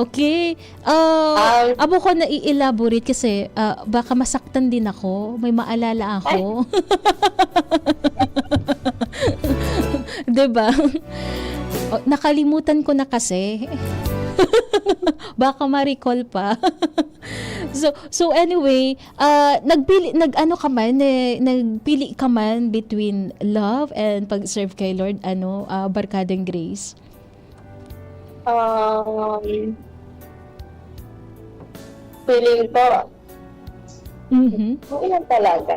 Okay. Ah, Um, abo ko na i-elaborate kasi, ah, baka masaktan din ako. May maalala ako. Ay. 'Di ba? Oh, nakalimutan ko na kasi. Baka ma-recall pa. So, so anyway, ah, nagpili, nag-ano ka man, eh, nagpili ka man between love and pag-serve kay Lord, ano, ah, Barkadang Grace? Um, feeling ko, Mhm. okay lang talaga.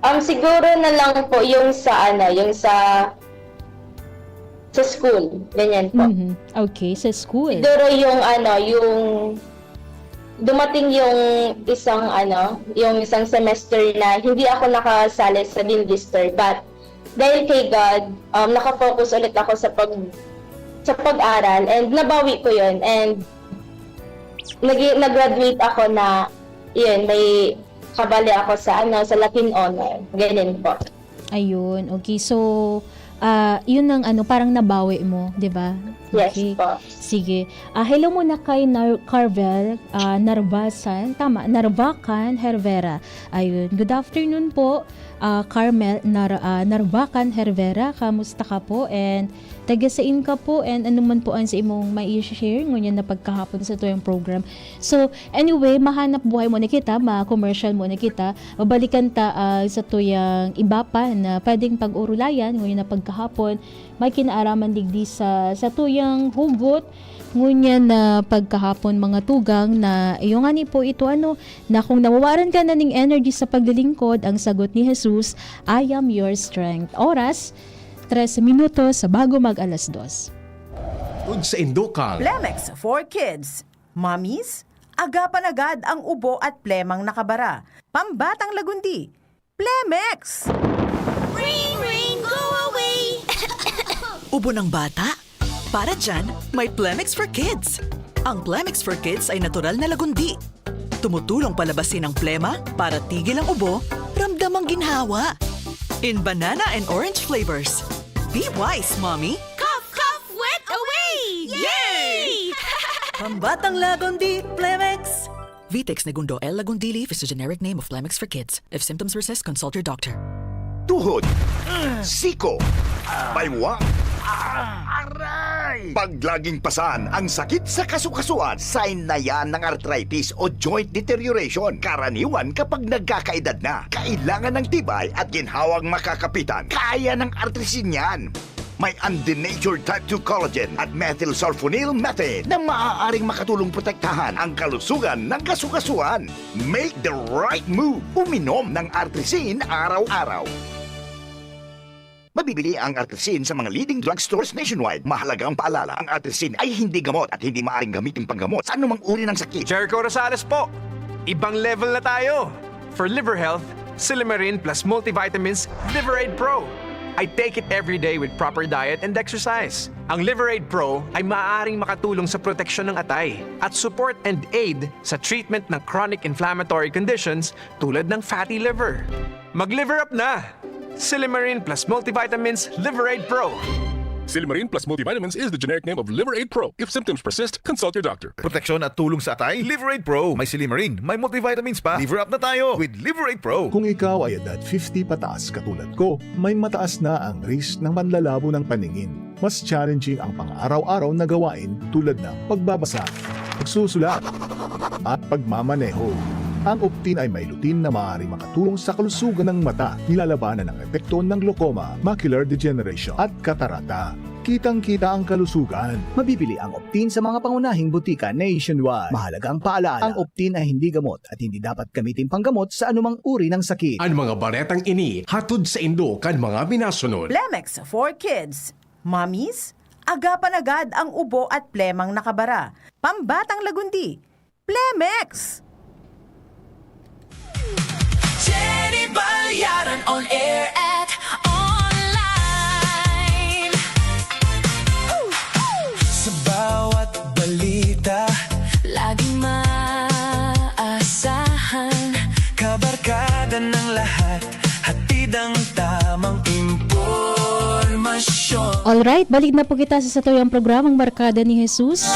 Um, siguro na lang po yung sa ano, yung sa, sa school, ganyan po. Mhm. Okay, sa school. Siguro yung ano, yung dumating yung isang ano, yung isang semester na hindi ako nakasali sa Dean Lister, but dahil kay God, um, naka-focus ulit ako sa pag-, sa pag-aral, and nabawi ko yun, and nagi-, nag-graduate ako na, yun, may kabali ako sa ano, sa Latin honor. Ganyan po. Ayun, okay. So, Ah, yun ang ano, parang nabawi mo, di ba? Yes Okay. po. Sige. Ah, hello muna kay Nar- Carvel ah, Narvasan. Tama, Narvacan Hervera. Ayun. Good afternoon po, ah, Carmel Nar ah, Narvacan Hervera. Kamusta ka po? And taga-sain ka po? And ano man po ang sa imong mai-share ngunyan na pagkahapon sa tuyang program? So, anyway, mahanap buhay muna kita, ma-commercial muna kita. Babalikan ta ah, sa tuyang iba pa na pwedeng pag-urulayan ngunyan na pagkahapon. May kinaaraman digdi sa satuyang hugot ngunyan na pagkahapon, mga tugang, na iyo ngani po ito, ano, na kung nawawaran ka na ning energy sa paglilingkod, ang sagot ni Jesus, "I am your strength." Oras, tres minutos bago mag alas dos. Tud sa Indokang. Plemex for Kids. Mommies, agapan agad ang ubo at plemang nakabara. Pambatang lagundi, Plemex! Ring, ring, go away! Ubo ng bata? Para dyan, may Plemex for Kids. Ang Plemex for Kids ay natural na lagundi. Tumutulong palabasin ang plema para tigil ang ubo, ramdam ang ginhawa. In banana and orange flavors. Be wise, mommy! Cough, cough, wet away! Yay! Pambatang lagundi, Plemex! Vitex Negundo L. Lagundili is the generic name of Plemex for Kids. If symptoms persist, consult your doctor. Tuhod, siko, baywa, aray! Pag laging pasan ang sakit sa kasukasuan, sign na yan ng arthritis o joint deterioration. Karaniwan kapag nagkakaedad na, kailangan ng tibay at ginhawang makakapitan. Kaya ng artrisin yan. May undenatured type two collagen at methylsulfonyl methane na maaaring makatulong protektahan ang kalusugan ng kasukasuan. Make the right move. Uminom ng Artrisin araw-araw. Mabibili ang Artrisin sa mga leading drugstores nationwide. Mahalagang paalala, ang Artrisin ay hindi gamot at hindi maaaring gamitin panggamot sa anumang uri ng sakit. Jericho Rosales po! Ibang level na tayo! For liver health, Silymarin plus multivitamins Liver Aid Pro. I take it every day with proper diet and exercise. Ang Liver Aid Pro ay maaaring makatulong sa proteksyon ng atay at support and aid sa treatment ng chronic inflammatory conditions tulad ng fatty liver. Mag-liver up na! Silymarin plus multivitamins Liver Aid Pro. Silymarin plus multivitamins is the generic name of Liver Aid Pro. If symptoms persist, consult your doctor. Proteksyon at tulong sa atay, Liver Aid Pro. May silymarin, may multivitamins pa. Liver up na tayo with Liver Aid Pro. Kung ikaw ay edad fifty pataas katulad ko, may mataas na ang risk ng manlalabo ng paningin. Mas challenging ang pang-araw-araw na gawain tulad ng pagbabasa, pagsusulat, at pagmamaneho. Ang Optin ay may lutein na maaaring makatulong sa kalusugan ng mata, nilalabanan ang epekto ng glaucoma, macular degeneration, at katarata. Kitang-kita ang kalusugan. Mabibili ang Optin sa mga pangunahing butika nationwide. Mahalagang paalala, ang Optin ay hindi gamot at hindi dapat gamitin panggamot sa anumang uri ng sakit. An mga baretang ini hatod saindo kan mga minasunod. Plemex for Kids. Mommies, agapan agad ang ubo at plemang nakabara. Pambatang lagundi, Plemex! Jenny Balyaran on air at online. Sa bawat balita, laging maasahan. Kabarkada ng lahat, hatid ang tamang impormasyon. Alright, balik na po kita sa satuyang programang Barkada ni Jesus.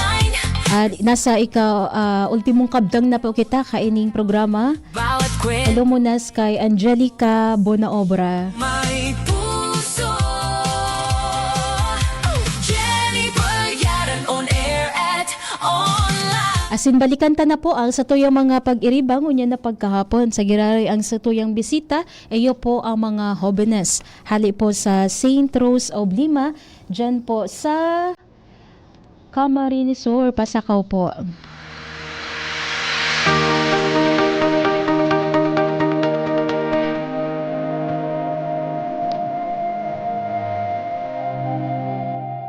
At nasa ika, ah, ultimong kabtang na po kita kaining programa. Bawat kwento Hello muna kay Angelica Bonaobra. may puso. Jenny Balyaran on air at online. Asin balikan ta na po ang satuyang mga pag-iriba ngunyan na pagkahapon. Sa giraray ang satuyang bisita, iyo po ang mga hobenes. Hali po sa Saint Rose of Lima, dyan po sa Camarines Sur, Pasacao po.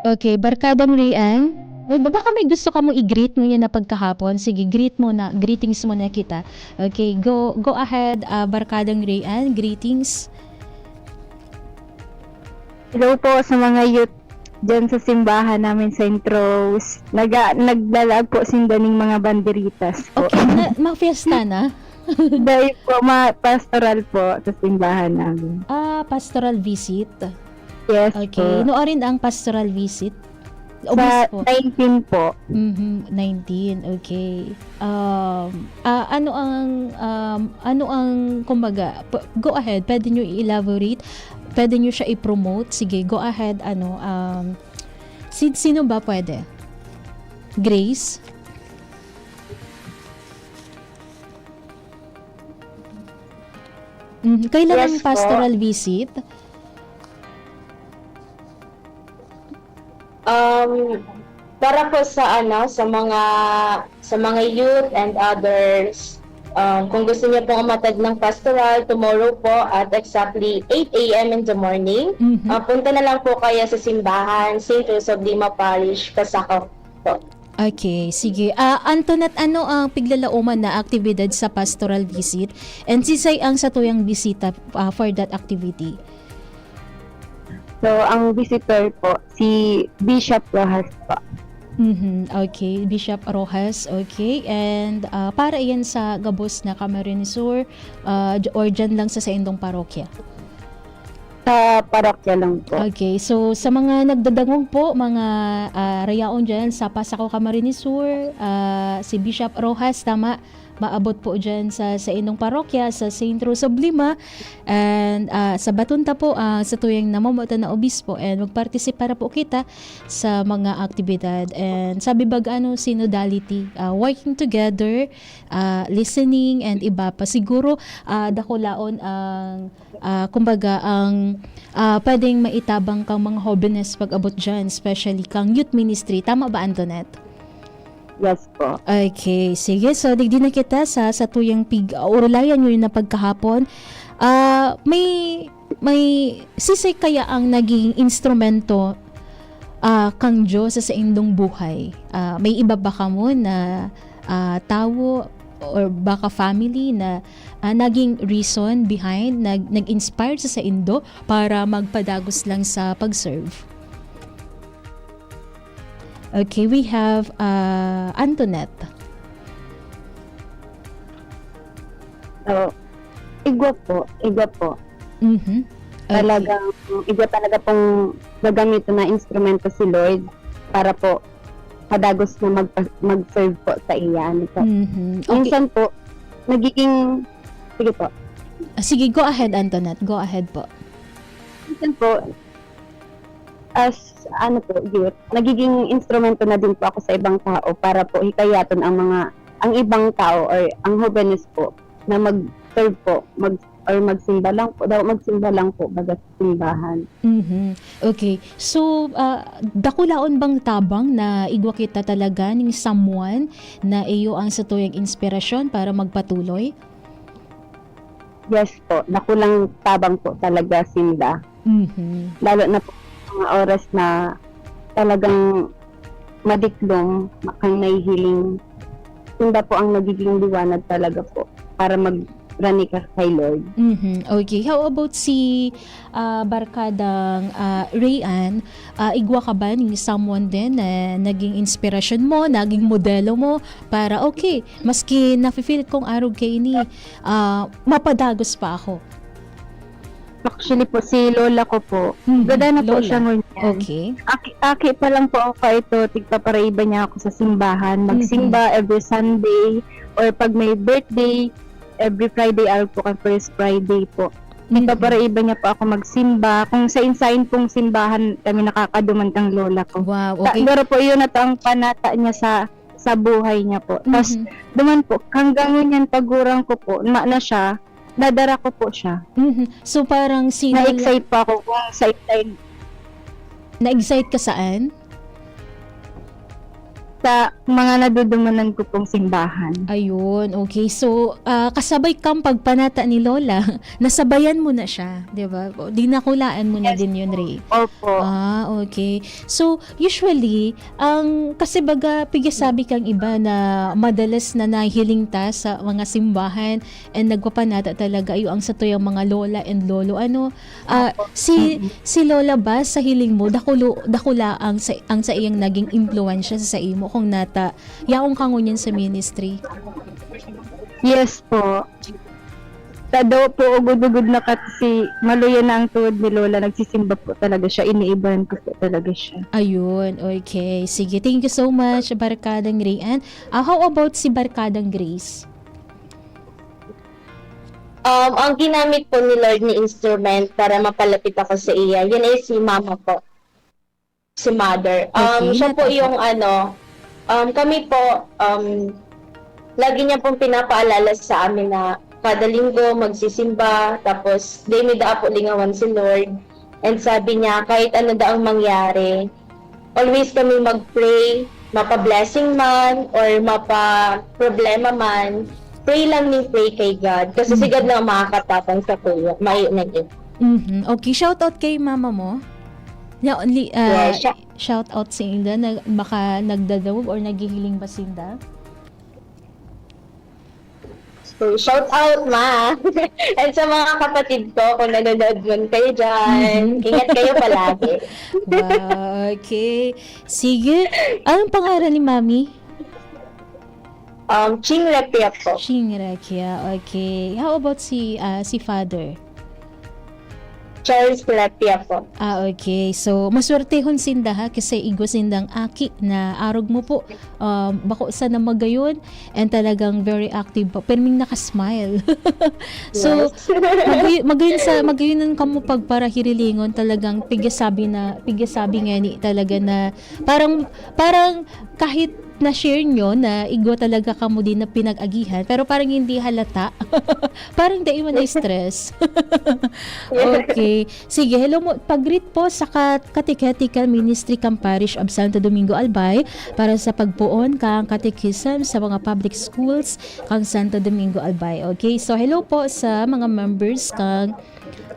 Okay, Barkadang Rian. Uy, ba-, baka may gusto ka mong i-greet ngunyan na pagkahapon. Sige, greet mo na. Greetings mo na kita. Okay, go go ahead, ah, Barkadang Rian. Greetings. Hello po sa mga youth dyan sa simbahan namin, Saint Rose. Naga, naglalaag po sinda ning mga banderitas po. Okay, na, mga fiesta na? Dahil po, ma pastoral po sa simbahan namin. Ah, pastoral visit. Yes Okay. po. Noorin ang pastoral visit? Sa Obispo. nineteen po. Mhm, nineteen. Okay. Um, ah, ano ang, um, ano ang, kumbaga, p- go ahead, pwede nyo i-elaborate, pwede nyo siya i-promote. Sige, go ahead, ano, um, si, sino ba pwede? Grace? Mhm. Kailan ang Yes po. Pastoral visit? Um, para po sa ano, sa mga sa mga youth and others, um, kung gusto niyo pong umatad ng pastoral tomorrow po at exactly eight a m in the morning, Mhm. ah, punta na lang po kayo sa simbahan, Saint Joseph Lima Parish, Pasacao po. Okay, sige. Ah, Antoinette, ano ang piglalaoman na aktibidad sa pastoral visit? And sisay ang satuyang bisita, ah, for that activity? So, ang visitor po, si Bishop Rojas po. Mhm, okay, Bishop Rojas, okay. And ah, para iyan sa gabos na Camarines Sur, ah, j- or dyan lang sa saindong parokya? Sa parokya lang po. Okay, so sa mga nagdadangog po, mga ah, rayaon dyan sa Pasacao, Camarines Sur, ah, si Bishop Rojas, tama, maabot po dyan sa, sa inyong parokya, sa Saint Rose of Lima. And ah, sa baton ta po, ah, sa tuyang namamatan na obispo, and magpartisipar po kita sa mga aktibidad. And sabi baga ano, synodality, ah, working together, ah, listening, and iba pa. Siguro, ah, dakulaon ang, ah, kumbaga, ang ah, pwedeng maitabang kang mga hobenes pag-abot dyan, especially kang youth ministry. Tama ba, Antoinette? Yes po. Okay, sige. So, digdi na kita sa satuyang pig-urulayan nyo na pagkahapon. Ah, may may sisay kaya ang naging instrumento ah, kang Diyos sa saindong buhay? Ah, may iba ba kamo na ah, tawo or baka family na ah, naging reason behind, nag, nag-inspire sa saindo para magpadagos lang sa pag-serve? Okay, we have ah, Antoinette. So, igwa po, igwa po. Mhm. Okay. Talagang igwa talaga pong gagamitin na instrumento si Lord para po padagos na mag mag-serve po sa iya. Ano po. Mhm. Okay. Minsan po, nagiging, sige po, Ah, Sige, go ahead, Antoinette. Go ahead po. minsan po, as ano po, youth, nagiging instrumento na din po ako sa ibang tao para po hikayaton ang mga, ang ibang tao or ang hobenes po na mag-serve po, mag, or magsimba lang po, daw magsimba lang po, baga sa simbahan. Mhm. Okay. So, ah, dakulaon bang tabang na igwa kita talaga ning someone na iyo ang satuyang inspirasyon para magpatuloy? Yes po, dakulang tabang po talaga sinda. Mhm. Lalo na po sa mga oras na talagang madiklom, kang nahihiling. Sinda po ang nagiging liwanag talaga po para magrani ka kay Lord. Mhm. Okay. How about si ah, barkadang ah, Rayan? Ah, igwa ka ba ni someone din na naging inspirasyon mo, naging modelo mo para, okay, maski nafe-feel kong arog kaini, ah, mapadagos pa ako? Actually po, si lola ko po, Mhm, gada na po lola. Siya ngunyan. Okay. Aki, aki pa lang po ako kaito, tigpaparaiba niya ako sa simbahan. Magsimba every Sunday, or pag may birthday, every Friday, araw po kang first Friday po. Mhm. Tigpaparaiba niya po ako magsimba. Kung sain-sain pong simbahan kami nakakaduman kang lola ko. Wow, Ta- okay. Pero po, yun na to ang panata niya sa sa buhay niya po. Tapos, Mhm. duman po, hanggang ngunyan, pagurang ko po, ma na siya, nadara ko po siya. Mhm. So parang si Lola, Na-excite po ako kung sa excited na-excite ka saan? Sa mga nadudumanan ko pong simbahan. Ayun, okay. So, ah, kasabay kang pagpanata ni Lola, nasabayan mo na siya, di ba? O, dinakulaan mo na Yes din yun, Ray. Opo. Ah, okay. So, usually, ang, kasi baga, pigasabi kang iba na madalas na nahiling ta sa mga simbahan and nagpapanata talaga, ayo ang satuyang mga lola and lolo, ano? Ah, si si Lola ba sa hiling mo, dakulo, dakula ang sa, ang sa iyang naging impluwensya sa imo kung nata yaon ka ngunyan sa ministry? Yes po. Tadaw po, ugod-ugod na kat si maluya na ang tuhod ni Lola, nagsisimba po talaga siya, iniibahan ko po talaga siya. Ayun, okay. Sige, thank you so much, Barkadang Ray. And uh, how about si Barkadang Grace? Um, ang ginamit po ni Lord na instrument para mapalapit ako sa iya, yun ay si mama po. Si mother. Um, Okay, siya po natapos. Yung ano, um, kami po, um, lagi niya pong pinapaalala sa amin na kada linggo magsisimba, tapos di mi daa po lingawan si Lord. And sabi niya, kahit ano daang mangyari, always kami mag-pray, mapa-blessing man or mapa-problema man, pray lang ning pray kay God. Kasi si God lang makakatapang sa kuya. May naging. Mhm. Okay, shout out kay mama mo. Na only uh, Yeah, siya- shout out sa inda na baka nagdadawog or naghihiling ba sinda? So, shout out, ma. And sa mga kapatid ko, kung nanonood man kayo dyan, Mhm. Ingat kayo palagi. Wow, okay. Sige. Anong pangalan ni Mami? Um, Ching Repia po. Ching Rekia. Okay. How about si ah, si Father? Charles Repia po. Ah, okay. So, maswertehon sinda ha, kasi igwa sindang aki na arog mo po. Um, bako sana magayon and talagang very active pa. Perming nakasmile. So, Yes. magayon, magayon sa magayon kamo pagparahirilingon, talagang pigasabi na pigasabi nga ni talaga na parang parang kahit na-share nyo na igwa talaga kamo din na pinag-agihan, pero parang hindi halata. Parang dai man na-stress. Okay. Sige, hello mo. Pag-greet po sa Cat- Catechetical Ministry kang Parish of Santo Domingo Albay para sa pagpoon kang catechism sa mga public schools kang Santo Domingo Albay. Okay, so hello po sa mga members kang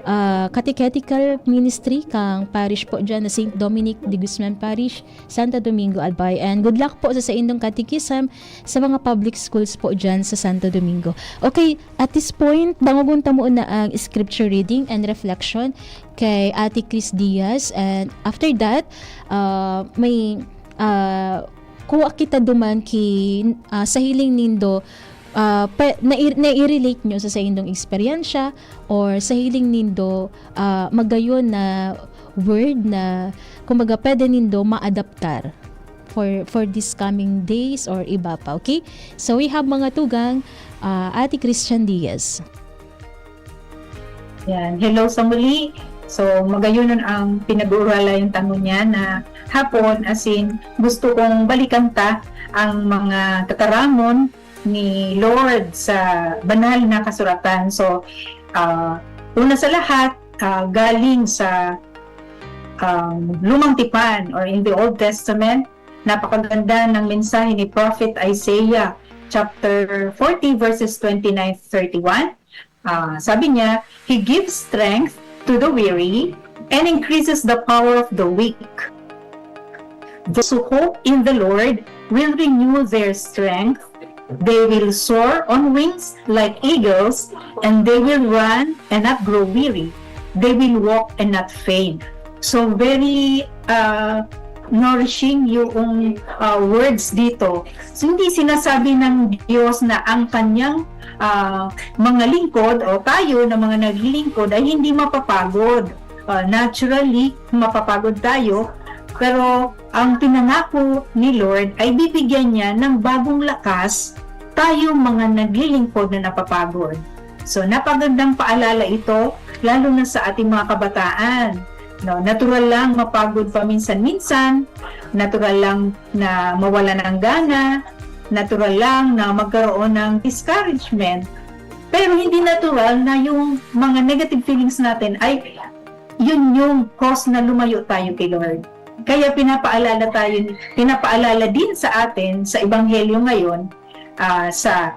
ah, Catechetical Ministry kang parish po dyan na Saint Dominic de Guzman Parish, Santo Domingo, Albay. And good luck po sa saindong catechism sa mga public schools po dyan sa Santo Domingo. Okay, at this point, dangogon ta muna ang scripture reading and reflection kay Ate Chris Diaz. And after that, ah, may ah, kuha kita duman ki ah, sa hiling nindo ah, pe, nai, nai-relate nyo sa saindong eksperyensya or sa hiling nindo ah, magayon na word na kumbaga pwede nindo maadaptar for for this coming days or iba pa, okay? So we have mga tugang ah, Ate Christian Diaz. Yan. Hello sa muli. So, magayonon ang pinag-uuralan yung tango niya na hapon, as in, gusto kong balikan ta ang mga tataramon ni Lord sa banal na kasuratan. So, ah, una sa lahat, ah, galing sa um, Lumang Tipan or in the Old Testament, napakaganda ng mensahe ni Prophet Isaiah chapter forty verses twenty-nine to thirty-one. Ah, sabi niya, "He gives strength to the weary and increases the power of the weak. Those who hope in the Lord will renew their strength. They will soar on wings like eagles, and they will run and not grow weary. They will walk and not faint." So very uh, nourishing yung uh, words dito. So, hindi sinasabi ng Diyos na ang kanyang uh, mga lingkod o tayo na mga naglilingkod ay hindi mapapagod. Uh, naturally, mapapagod tayo, pero ang pinangako ni Lord ay bibigyan niya ng bagong lakas tayo mga naglilingkod na napapagod. So, napagandang paalala ito, lalo na sa ating mga kabataan. No, natural lang mapagod paminsan-minsan, natural lang na mawalan ng gana, natural lang na magkaroon ng discouragement. Pero hindi natural na yung mga negative feelings natin ay yun yung cause na lumayo tayo kay Lord. Kaya pinapaalala tayo, pinapaalala din sa atin sa Ebanghelyo ngayon, ah, sa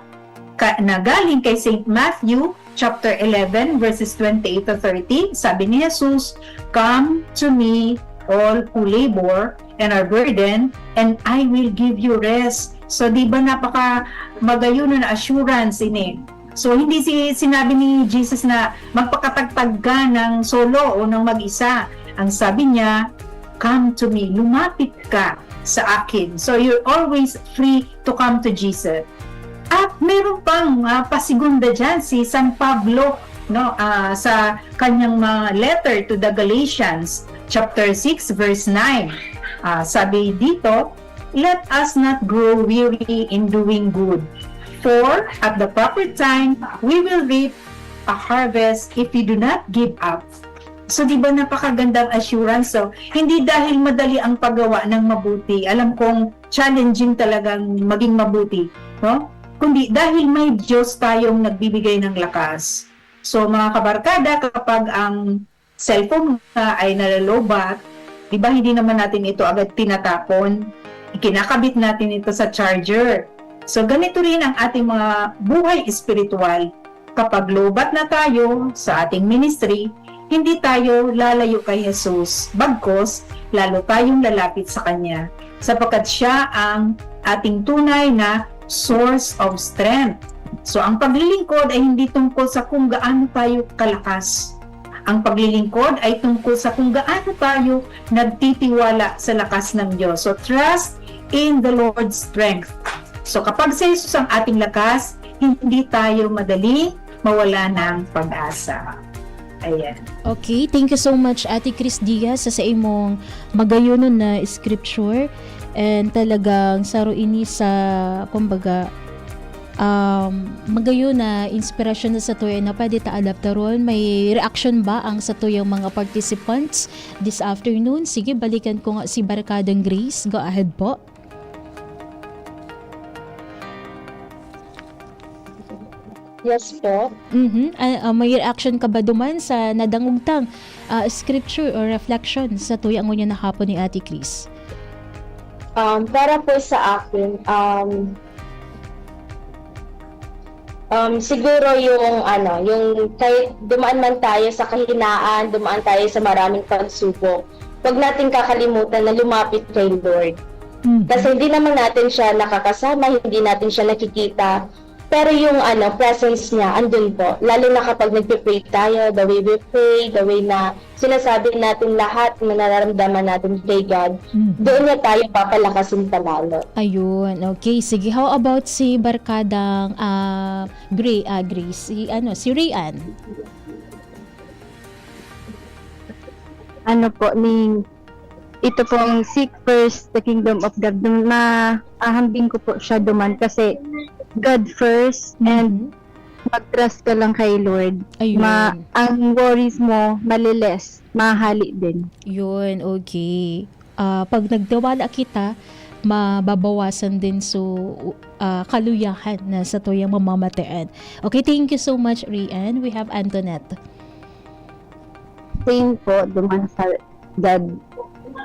ka, na galing kay Saint Matthew chapter eleven verses twenty-eight to thirty, sabi ni Jesus, "Come to me, all who labor and are burdened, and I will give you rest." So, di ba napaka magayon na assurance ini? So, hindi si sinabi ni Jesus na magpakatagtag ka ng solo o ng mag-isa. Ang sabi niya, "Come to me, lumapit ka sa akin." So, you're always free to come to Jesus. At meron pang, ah, pasigunda diyan si San Pablo, no, ah, sa kanyang mga letter to the Galatians, chapter six, verse nine. Ah, sabi dito, "Let us not grow weary in doing good, for at the proper time we will reap a harvest if we do not give up." So, di ba napakagandang assurance? So, hindi dahil madali ang paggawa ng mabuti. Alam kong challenging talagang maging mabuti, no? Kundi dahil may Diyos tayong nagbibigay ng lakas. So, mga kabarkada, kapag ang cellphone nga ay nalalobat, di ba hindi naman natin ito agad tinatapon? Ikinakabit natin ito sa charger. So, ganito rin ang ating mga buhay espiritual. Kapag lobat na tayo sa ating ministry, hindi tayo lalayo kay Jesus, bagkos lalo tayong lalapit sa Kanya, sapagkat Siya ang ating tunay na source of strength. So, ang paglilingkod ay hindi tungkol sa kung gaano tayo kalakas. Ang paglilingkod ay tungkol sa kung gaano tayo nagtitiwala sa lakas ng Diyos. So, trust in the Lord's strength. So, kapag si Jesus ang ating lakas, hindi tayo madaling mawala ng pag-asa. Ayan. Okay, thank you so much, Ate Chris Diaz, sa, sa imong magayonon na scripture. And talagang saro ini sa, kumbaga, um, magayon na inspirasyon na sa tuya na pwede ta adaptaron. May reaction ba ang sa tuyang mga participants this afternoon? Sige, balikan ko nga si Barkadang Grace. Go ahead po. Yes po. Mhm. Ah, ah, may reaction ka ba duman sa nadangog tang, ah, scripture or reflection sa tuya ngunyan na hapon ni Ate Chris? Um, para po sa akin, um, um, siguro yung ano, yung kahit dumaan man tayo sa kahinaan, dumaan tayo sa maraming pagsubok, wag natin kakalimutan na lumapit kay Lord. Mhm. Kasi hindi naman natin siya nakakasama, hindi natin siya nakikita. Pero yung ano, presence niya, andun po. Lalo na kapag nagpe-pray tayo, the way we pray, the way na sinasabi natin lahat na nararamdaman natin kay God, Mhm. doon niya tayo papalakasin palalo. Ayun. Okay. Sige. How about si Barkadang ah, Gray, ah, Grace? Si, ano, si Rian? Ano po, ni ito pong seek first the kingdom of God, na ahambing ko po siya duman kasi God first and Mhm. mag-trust ka lang kay Lord. Ayun. Ma, ang worries mo, maliless, mahali din. Yun, okay. Ah, pag nagtiwala kita, mababawasan din so ah, kaluyahan na sa tuyang mamamatean. Okay, thank you so much, Rian. We have Antoinette. Same po, duman sa God,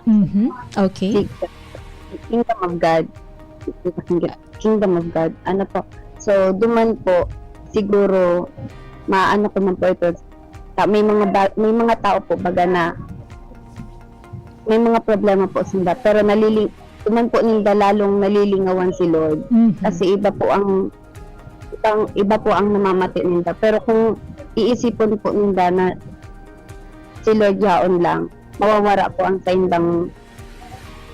Mhm. Okay. seek the kingdom of God. Kingdom of God. Ano po? So, duman po, siguro, maano ko man po ito. Ta-, may mga ba, may mga tao po baga na may mga problema po sila, pero naliling duman po ninda lalong nalilingawan si Lord. Mhm. Kasi iba po ang ibang, iba po ang namamati ninda. Pero kung iisipon po ninda na si Lord yaon lang, mawawara po ang saindang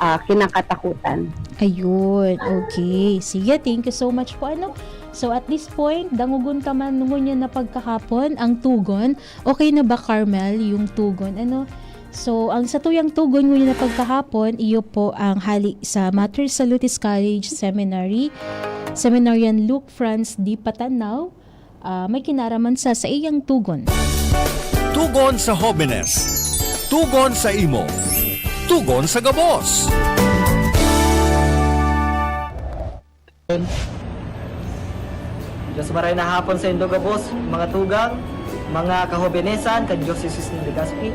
ah, kinakatakutan. Ayun, okay. Sige, thank you so much po. Ano? So at this point, dangogon ta man ngunyan na pagkahapon ang tugon. Okay na ba, Carmel, yung tugon? Ano? So, ang satuyang tugon ngunyan na pagkahapon, iyo po ang hali sa Mater Salutis College Seminary, Seminarian Luke Franz D. Patanaw, ah, may kinaraman sa saiyang tugon. Tugon sa Hobenes. Tugon sa imo. Tugon sa gabos. Diyos maray na hapon sa indo gabos, mga tugang, mga kahobenesan kan Diocese ni Legazpi.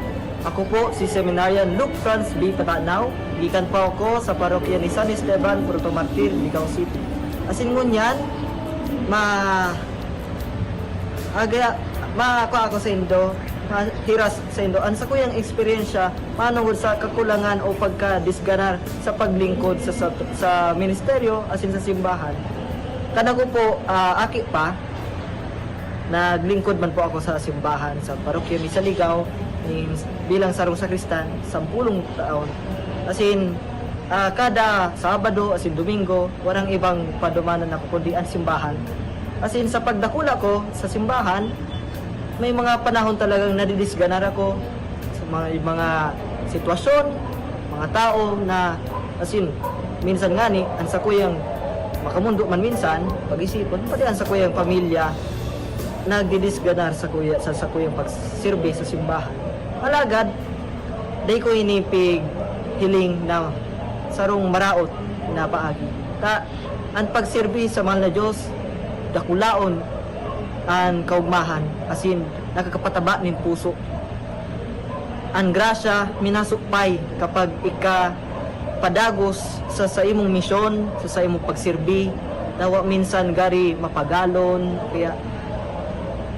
Ako po si Seminarian Luke Franz B. Patanaw. Gikan po ako sa parokya ni San Esteban, Protomartir, Ligao City. Asin ngunyan, ma... Aga, ma... ako, ako sa indo, mahiras sa indo. Ang sakuyang eksperyensya, manungod sa kakulangan o pagkadisganar sa paglingkod sa, sa, sa ministeryo, asin sa simbahan. Kan ako po, ah, aki pa, naglingkod man po ako sa simbahan, sa parokya ni Saligao, ni, bilang sarong sakristan, sampulong taon. Asin, Ah, kada Sabado asin Domingo, warang ibang padumanan ako kundi an simbahan. Asin sa pagdakula ko sa simbahan, may mga panahon talagang nadidisganar ako sa mga, mga sitwasyon, mga tao na, asin, minsan ngani, ang sakuyang makamundo man minsan, pag-isipon, pati ang sakuyang pamilya, nagdidisganar sa kuya, sa sakuyang pagsirbi sa simbahan. Alagad, dai ko ini pighiling na sarong maraot na paagi. Ta, an pagsirbi sa mahal na Dios, dakulaon an kaugmahan, asin nakakapataba nin puso. An grasya minasupay kapag ika padagos sa saimong misyon, sa saimong pagsirbi, na wa minsan gari mapagalon, o kaya,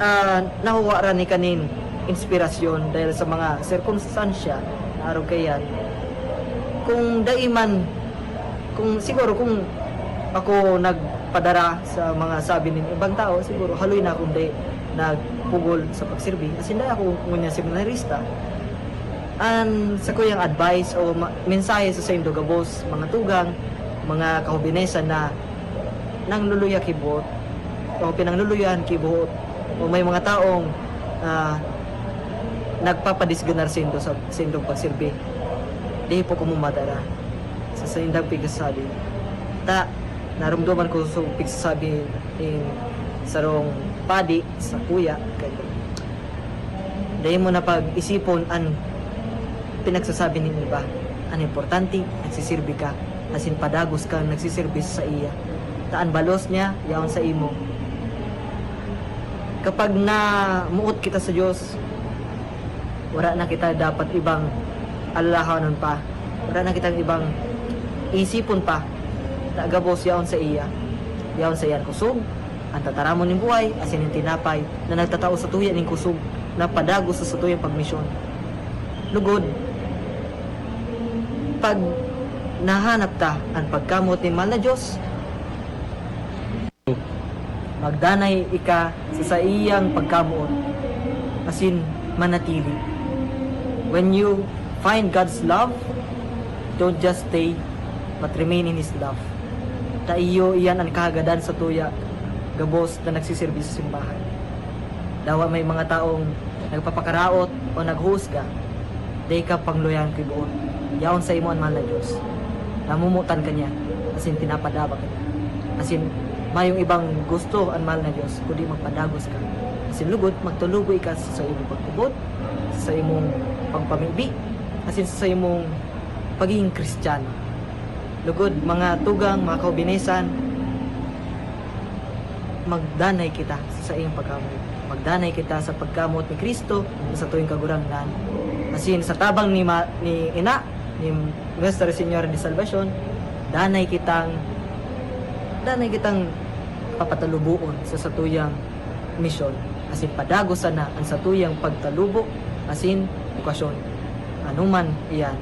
ah, nahuwaran ni kanin inspirasyon dahil sa mga sirkunstansya na arog kaiyan. Kung dai man, kung, siguro kung ako nagpadara sa mga sabi nin ibang tao, siguro haloy na akong dai nagpugol sa pagsirbi. Asin dai ako ngunyan seminarista. An sakuyang advice o ma-, mensahe sa saindo gabos, mga tugang, mga kahobinesan na nangluluya ki buot o pinangluluyahan ki buot o may mga taong, ah, nagpapadisganar saindo sa saindong pagsirbi. Dai po kamo madara sa saindang pigsasabi. Ta, narumdoman ko sa pigsasabi nin sarong padi, sakuya, kay dai mo na pag-isipon an pinagsasabi nin iba. An importante, nagsisirbi ka, asin padagos kang nagsisirbi sa saiya. Ta an balos niya, yaon sa imo. Kapag namoot kita sa Dios, wala na kita dapat ibang alalahanon pa. Wala na kitang ibang isipon pa. Ta gabos yaon sa iya. Yaon sa iyan kusog, an tataramon nin buhay, asin an tinapay na nagtatao sa tuya nin kusog na padagos sa satuyang pagmisyon. Lugod, pag nahanap ta an pagkamoot nin mahal na Dios, magdanay ika sa saiyang pagkamoot, asin manatili. When you find God's love, don't just stay, but remain in His love. Ta iyo iyan an kahagadan sa tuya, gabos na nagsisirbi sa simbahan. Dawa may mga taong nagpapakaraot o naghuhusga, dai ka pangluyahan ki buot. Yaon sa imo an mahal na Dios. Namomotan ka niya, asin pinapadaba ka niya. Asin mayong ibang gusto an mahal na Dios, kundi magpadagos ka. Asin lugod, magtuluboy ka sa imong pagtubod, sa imong pagpamibi, asin sa imong pagiging Kristiyano. Lugod, mga tugang, mga kahobinesan, magdanay kita sa saiyang pagkamoot. Magdanay kita sa pagkamoot ni Cristo sa satuyang Kagurangnan. Asin sa tabang ni ma-, ni Ina, ni Nuestra Señora de Salvacion, danay kitang, danay kitang papataluboon sa satuyang misyon, asin padagos sana an satuyang pagtalubo asin bokasyon. Anoman iyan,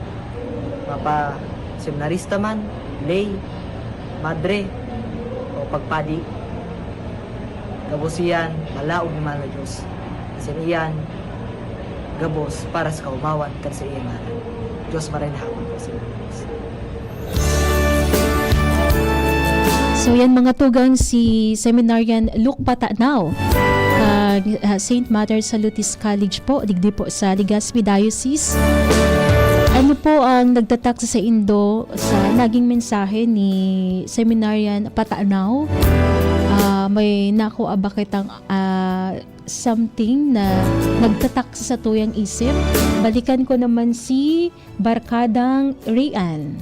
mapa-seminarista man, lay, madre, o pagpadi, gabos iyan malaog ni mahal na Dios. Asin iyan gabos para sa kaomawan kan saiyang ngaran. Dios maray na hapon po sa inyo. So yan mga tugang, si Seminarian Luke Patanaw, ah, ah, Saint Mother Salutis College po, digdi po sa Legazpi Diocese. Ano po ang nagtatak sa saindo sa naging mensahe ni Seminarian Patanaw? Ah, may nakuha ba kitang, ah, something na nagtatak sa satuyang isip? Balikan ko naman si Barkadang Rian.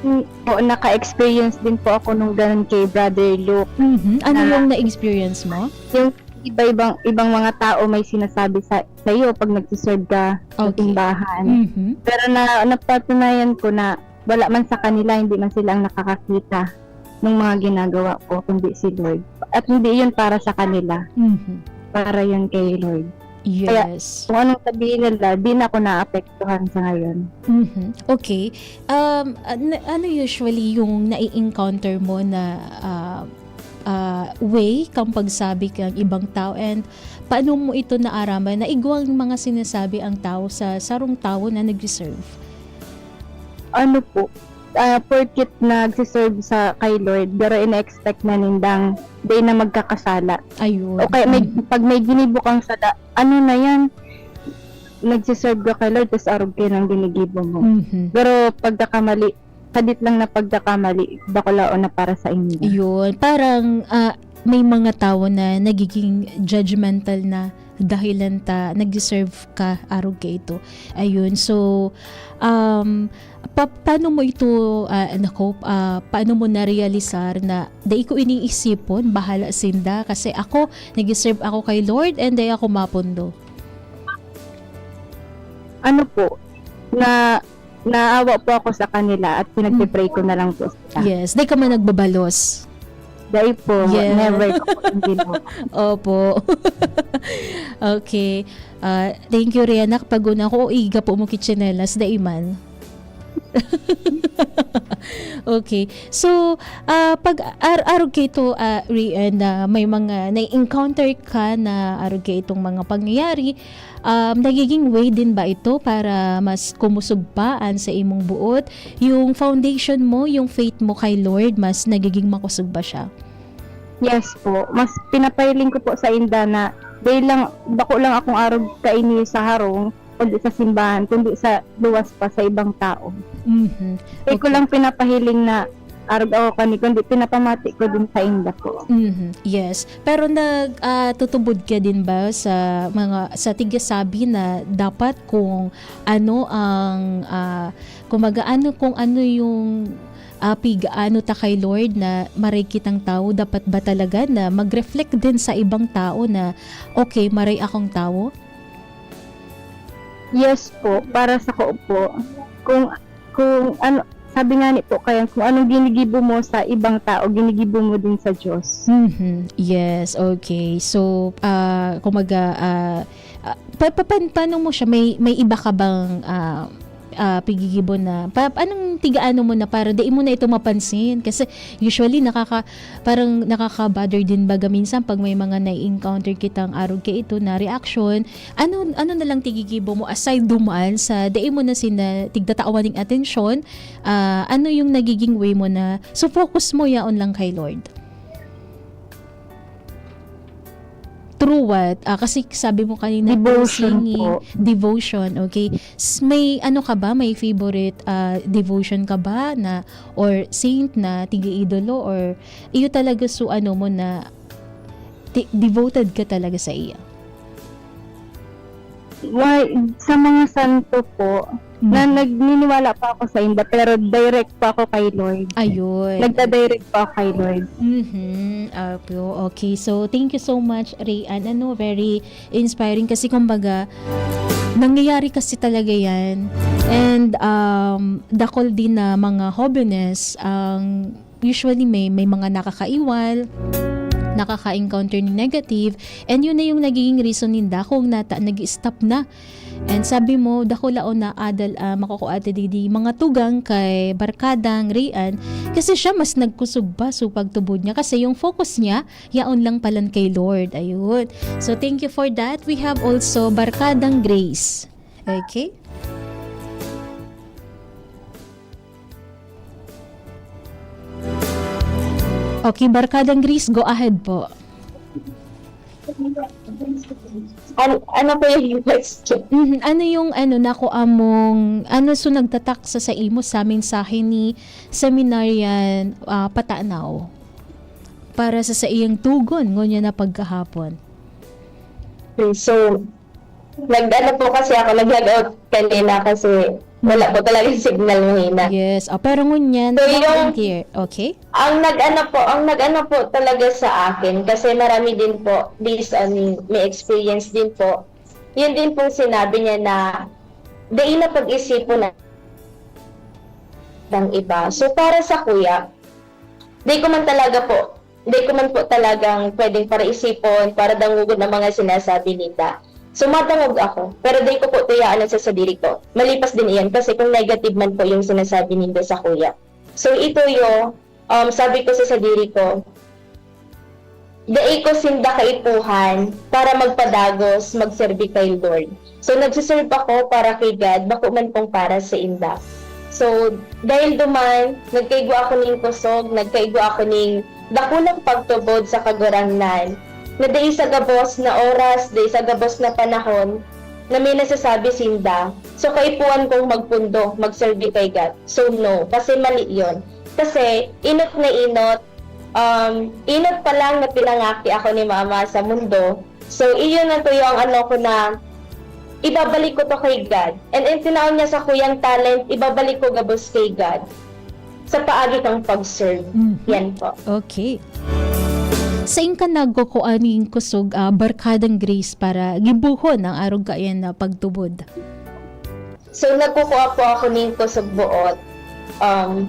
Hmm, po, naka-experience din po ako nung ganun kay Brother Luke. Mhm. Ano Na yung na-experience mo? Yung iba-ibang, ibang mga tao may sinasabi sa, sa'yo pag nagsiserve ka sa Okay. simbahan. Mhm. Pero na, napatunayan ko na wala man sa kanila, hindi man sila ang nakakakita ng mga ginagawa ko, kundi si Lord. At hindi yun para sa kanila. Mhm. Para yun kay Lord. Kaya, Yes. kung anong sabihin nila, di na ako naapektuhan sa ngayon. Mhm. Okay. Um, an-, ano usually yung nai-encounter mo na, ah, ah, way kang pagsabi kang ibang tao, and paano mo ito naaraman na igwang mga sinasabi ang tao sa sarong tawo na nag-reserve? Ano po, ah, porket nagse-serve sa kay Lord, pero ina-expect na nindang dai na magkakasala. Ayun. O kaya may, Mm. pag may ginibo kang sala, ano na yan? Nagse-serve ka kay Lord, tas arog kayo ng ginigibo mo. Mhm. Pero pagkakamali, sadit lang na pagkakamali, bakulaon na para sa inyo. Yun, parang, ah, may mga tawo na nagiging judgmental na dahilan ta nag-deserve ka, arog kaito. Ayun, so, um, pa-, paano mo ito, ah, nako-, ah, paano mo narealisar na, "Dai ko iniisipon, bahala sinda, kasi ako, nag-deserve ako kay Lord and dai ako mapundo"? Ano po, na, naawa po ako sa kanila at pinagpe-pray ko na lang po sila. Yes, dai ka man nagbabalos. Dai po, Yeah. never ko po yung ginawa. Opo. Okay. Ah, thank you, Rihanna. Kapag una ko, iga po mo kitsenelas, dai man. Okay. So, ah, pag ar-, arog kaito, ah, Rian, na may mga nai-encounter ka na arog kaitong mga pangyayari, um, nagiging way din ba ito para mas kumusog pa an sa imong buot? Yung foundation mo, yung faith mo kay Lord, mas nagiging makusog ba siya? Yes po. Mas pinapahiling ko po sa inda na dahil lang, bako lang akong arog kaini sa harong, kundi sa simbahan, kundi sa luwas pa sa ibang tao. Mhm. Di ko Okay. lang pinapahiling na arog ako kani, kundi pinapamati ko din sa inda po. Mhm. Yes. Pero nag, ah, tutubod ka din ba sa mga, sa tigasabi na dapat kung ano ang, ah, kumbaga, ano, kung ano yung, ah, pigaano ta kay Lord na maray kitang tawo, dapat ba talaga na mag-reflect din sa ibang tao na, "Okay, maray akong tawo"? Yes po, para sa ko po. Kung, kung ano, sabi nga ni po kaya, kung anong ginigibo mo sa ibang tao, ginigibo mo din sa Diyos. Mhm. Yes, okay. So, ah, kumbaga, ah, ah, pa-, pa-, pa-, paano mo siya, may, may iba ka bang, ah, ah, pigigibo na, pa-, anong tigaano mo na para dai mo na ito mapansin? Kasi usually nakaka-, parang nakaka-bother din baga minsan pag may mga nai-encounter kitang arog kaito na reaction. Ano, ano na lang tigigibo mo aside duman sa dai mo na sina tigtatawan ning atensyon? Ah, ano yung nagiging way mo na, so focus mo yaon lang kay Lord? Through what? Ah, kasi sabi mo kanina, through Devotion singing, po. Devotion, okay. S-, may ano ka ba? May favorite, ah, devotion ka ba na, or saint na tiga-idolo, or iyo talaga su-, ano mo na, ti-, devoted ka talaga sa iya? Why, sa mga santo po, na Mm. nagniniwala pa ako sa inda, pero direct pa ako kay Lord. Ayun. Nagda-direct pa ako kay Lord. Mhm. Apo. Okay. So, thank you so much, Rayan. Ano, very inspiring kasi, kumbaga, nangyayari kasi talaga yan. And, um, dakul din na mga hobenes ang usually may, may mga nakakaiwal, nakaka-encounter ni negative, and yun na yung nagiging reason ninda kung nata-, nag-stop na. And sabi mo, dakulaon na adal, ah, makukua ta digdi mga tugang kay Barkadang Rian, kasi siya mas nagkusog pa, so pagtubod niya, kasi yung focus niya, yaon lang palan kay Lord. Ayun. So, thank you for that. We have also Barkadang Grace. Okay? Okay, Barkadang Grace, go ahead po. An-, ano po yung question? Mhm, ano yung, ano, nakuha mong, ano, so nagtatak sa, sa imo sa mensahe ni Seminarian, ah, Patanaw para sa saiyang tugon ngunyan na pagkahapon? Okay, so, nag-ano po kasi ako, nag-log out kanina kasi wala po talaga yung signal, mahina. Yes. Oh, pero ngunyan, So, loud yung and clear. Okay? Ang nag-ano po, ang nag-ano po talaga sa akin, kasi marami din po, based on my experience din po, yun din pong sinabi niya na dai na pag-isipon na ng iba. So, para sa kuya, di ko man talaga po, di ko man po talagang pwedeng paraisipon, para dangogon ang mga sinasabi ninda. So, madangog ako, pero di ko po tuyaan sa sadiri ko. Malipas din iyan, kasi kung negative man po yung sinasabi ninda sa kuya. So, ito yung, um, sabi ko sa sadiri ko, dai ko sinda kaipuhan para magpadagos, magserbi kay Lord. So, nagsiserve ako para kay God, bako man pong para sa inda. So, dahil duman, nagkaigwa ako ning kusog, nagkaigwa ako ning dakulang pagtubod sa Kagurangnan, na dai sa gabos na oras, dai sa gabos na panahon, na may nasasabi sinda. So, kaipuhan kong magpundo, magserbi kay God. So, no, kasi mali yon. Kasi, inot na inot, um, inot pa lang na pinangaki ako ni Mama sa mundo. So, iyon ang tuyo ang ano ko na ibabalik ko to kay God. And, and tinaon niya sa kuyang talent, ibabalik ko gabos kay God. Sa paagi kang pag-serve. Mhm. Yan po. Okay. Sain ka nagkukua ning kusog, ah, Barkadang Grace, para gibohon ang arog kaiyan na pagtubod? So, nagkukua po ako ning kusog boot, um,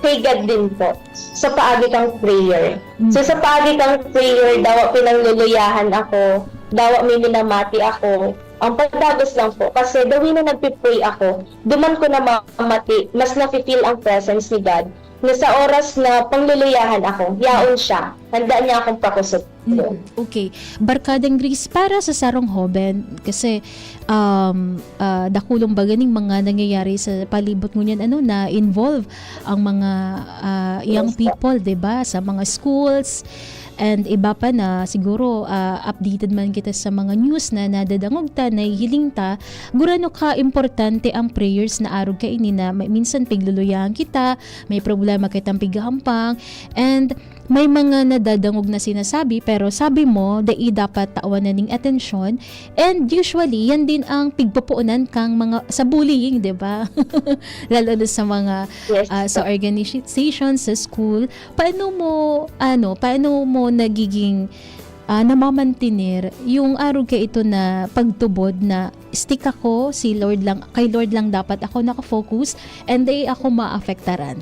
kay God din po, sa paagi kang prayer. So, sa paagi kang prayer, dawa pinangluluyahan ako, dawa may minamati ako. Ang pagdagos lang po, kasi the way na nagpe-pray ako, duman ko namamati, mas nafe-feel ang presence ni God, na sa oras na pangluluyahan ako, yaon siya, handa niya akong pakusog. Mm, okay. Barkadang Grace, para sa sarong hoben, kasi, um, ah, dakulong baga ning mga nangyayari sa palibot ngunyan, ano, na-involve ang mga, ah, young Yes, po. people, 'di ba? Sa mga schools, and iba pa na siguro, ah, updated man kita sa mga news na nadadangog ta, nahihiling ta, gurano ka importante ang prayers na arog kaini na may, minsan pigluluyahan kita, may problema kitang pighahampang, and may mga nadadangog na sinasabi, pero sabi mo, dai dapat tawan na ning atensyon. And usually, yan din ang pigpoponan kang mga, sa bullying, 'di ba? Lalo na sa mga, Yes, ah, sa po. organizations, sa school. Paano mo, ano, paano mo nagiging, ah, namamantener yung arog kaito na pagtubod na stick ako, si Lord lang, kay Lord lang dapat ako naka-focus, and dai ako maapektaran?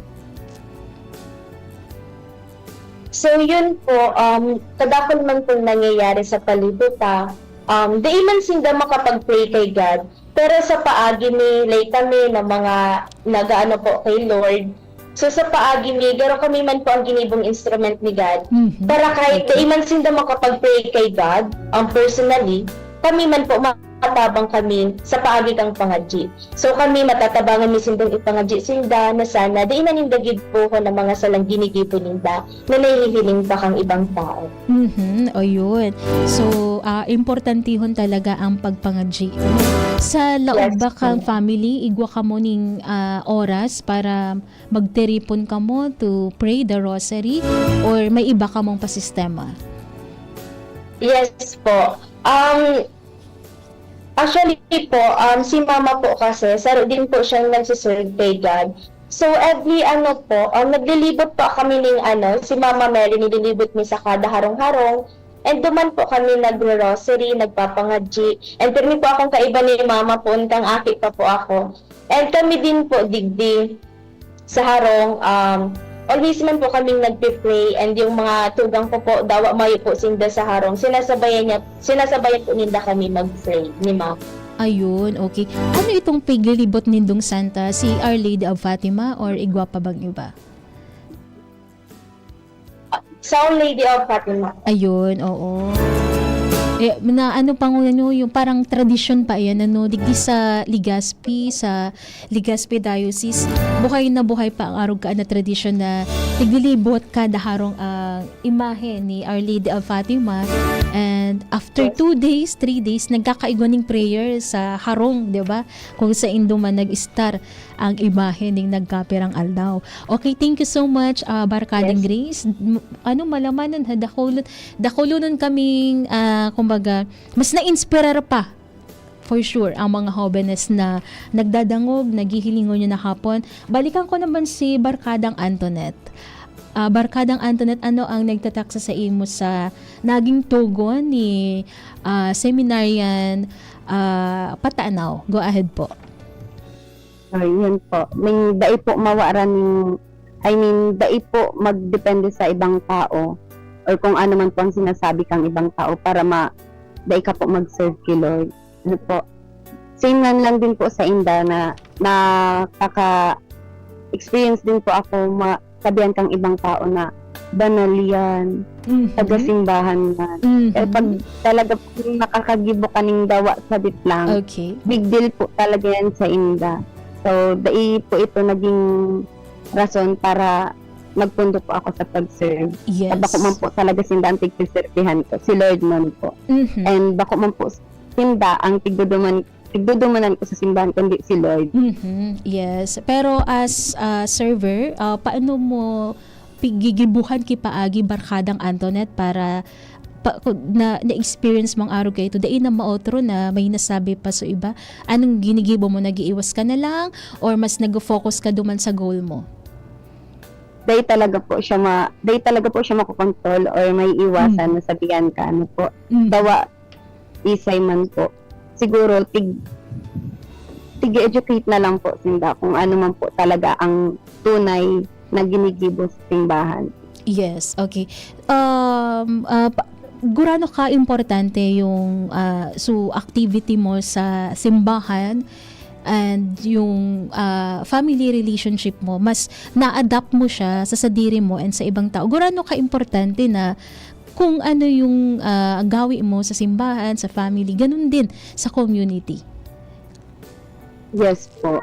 So, yun po, um, kadakul man pong nangyayari sa palibot ta, um, dai man sinda makapag-pray kay God, pero sa paagi mi, like kami na mga nag-aano po kay Lord, so sa paagi mi, garo kami man po ang ginibong instrument ni God. Mhm. Para kahit Okay. dai man sinda makapag-pray kay God, um, personally, kami man po matabang kami sa paagi kang pangadyi. So kami, matatabangan mi sindang ipangadyi sinda na sana dai na ninda gibohon ang mga salang ginigibo ninda na nahihiling pa kang ibang tao. Mhm, o yun. So, ah, importantihon talaga ang pagpangadyi. Sa laog Yes, ba kang ma'am. family, igwa kamo ning, ah, oras para magtiripon kamo to pray the rosary, or may iba kamong pasistema? Yes po. Um, actually po, um, si mama po kasi, saro din po siyang nagsiserve kay God. So, every ano po, um, naglilibot po kami ning ano, si Mama Mary, nililibot mi sa kada harong-harong. And duman po kami nagro-rosary, nagpapangadyi. And pirmi po akong kaiba ni Mama po, kang aki pa po ako. And kami din po, digdi, sa harong, um, always man po kaming nagpe-pray, and yung mga tugang ko po, dawa mayo po sinda sa harong, sinasabayan niya, sinasabayan po ninda kami mag-pray ni Mama. Ayun, okay. Ano itong piglilibot nindong santa? Si Our Lady of Fatima or igwa pa bang iba? Sa Our Lady of Fatima. Ayun, oo. Eh, na ano pa ngun ano, yung parang tradisyon pa yan, ano, digdi sa Legazpi, sa Legazpi Diocese, buhay na buhay pa ang arog kaan na tradisyon na naglilibot kada harong ang imahe ni Our Lady of Fatima. And after Yes. two days, three days, nagkakaigwa ning prayer sa harong, di ba? Kung saindo man nag-star ang imahe ning nagkapirang aldaw. Okay, thank you so much, ah, Barkadang Yes. Grace. M-, ano, malamanon, ha, dakulon, dakulonon kaming, ah, kumbaga, mas na-inspirar pa, for sure, ang mga hobenes na nagdadangog, naghihiling ngunyan na hapon. Balikan ko naman si Barkadang Antoinette. Ah, Barkadang Antoinette, ano ang nagtatak sa saimo sa naging tugon ni, ah, Seminarian, ah, Patanaw? Go ahead po. Ay, yun po. Ning dai po mawaran ning, I mean, dai po magdepende sa ibang tao or kung ano man po ang sinasabi kang ibang tao para ma-, dai ka po mag-serve kay Lord. Ano po? Same man lang din po sa inda na nakaka-experience din po ako ma-, sabihan kang ibang tao na banal yan, Mhm. taga-simbahan yan. Mhm. Eh, pag talaga pong nakakagibo ka ning dawa sabit lang, Okay. big deal po talaga yan sa inda. So, dai po ito naging rason para magpundo po ako sa pag-serve. Yes. Sa bako man po talaga sinda ang tigsiserbihan ko, si Lord man po. Mhm. And bako man po sinda ang tigduduman-, tigdudumanan ko sa simbahan, kundi si Lord. Mhm. Yes. Pero as, ah, server, ah, paano mo pi-, gigibuhan ki paagi, Barkadang Antoinette, para pa-, ku-, na, na-experience mong arog kaito, dai na maotro na may nasabi pa sa iba? Anong ginigibo mo? Nag-iiwas ka na lang or mas nag-focus ka duman sa goal mo? Dai talaga po siya ma-, dai talaga po siya makokontrol or may iwasan Mm. na sabihan ka, ano po. Mm. Dawa, isay man po. Siguro, tig-, tig-educate na lang po sinda kung ano man po talaga ang tunay na ginigibo sa simbahan. Yes, okay. Um, ah, pa-, gurano ka importante yung, ah, so activity mo sa simbahan and yung, ah, family relationship mo, mas na-adapt mo siya sa sadiri mo and sa ibang tao. Gurano ka importante na kung ano yung, ah, gawi mo sa simbahan, sa family, ganun din sa community? Yes po.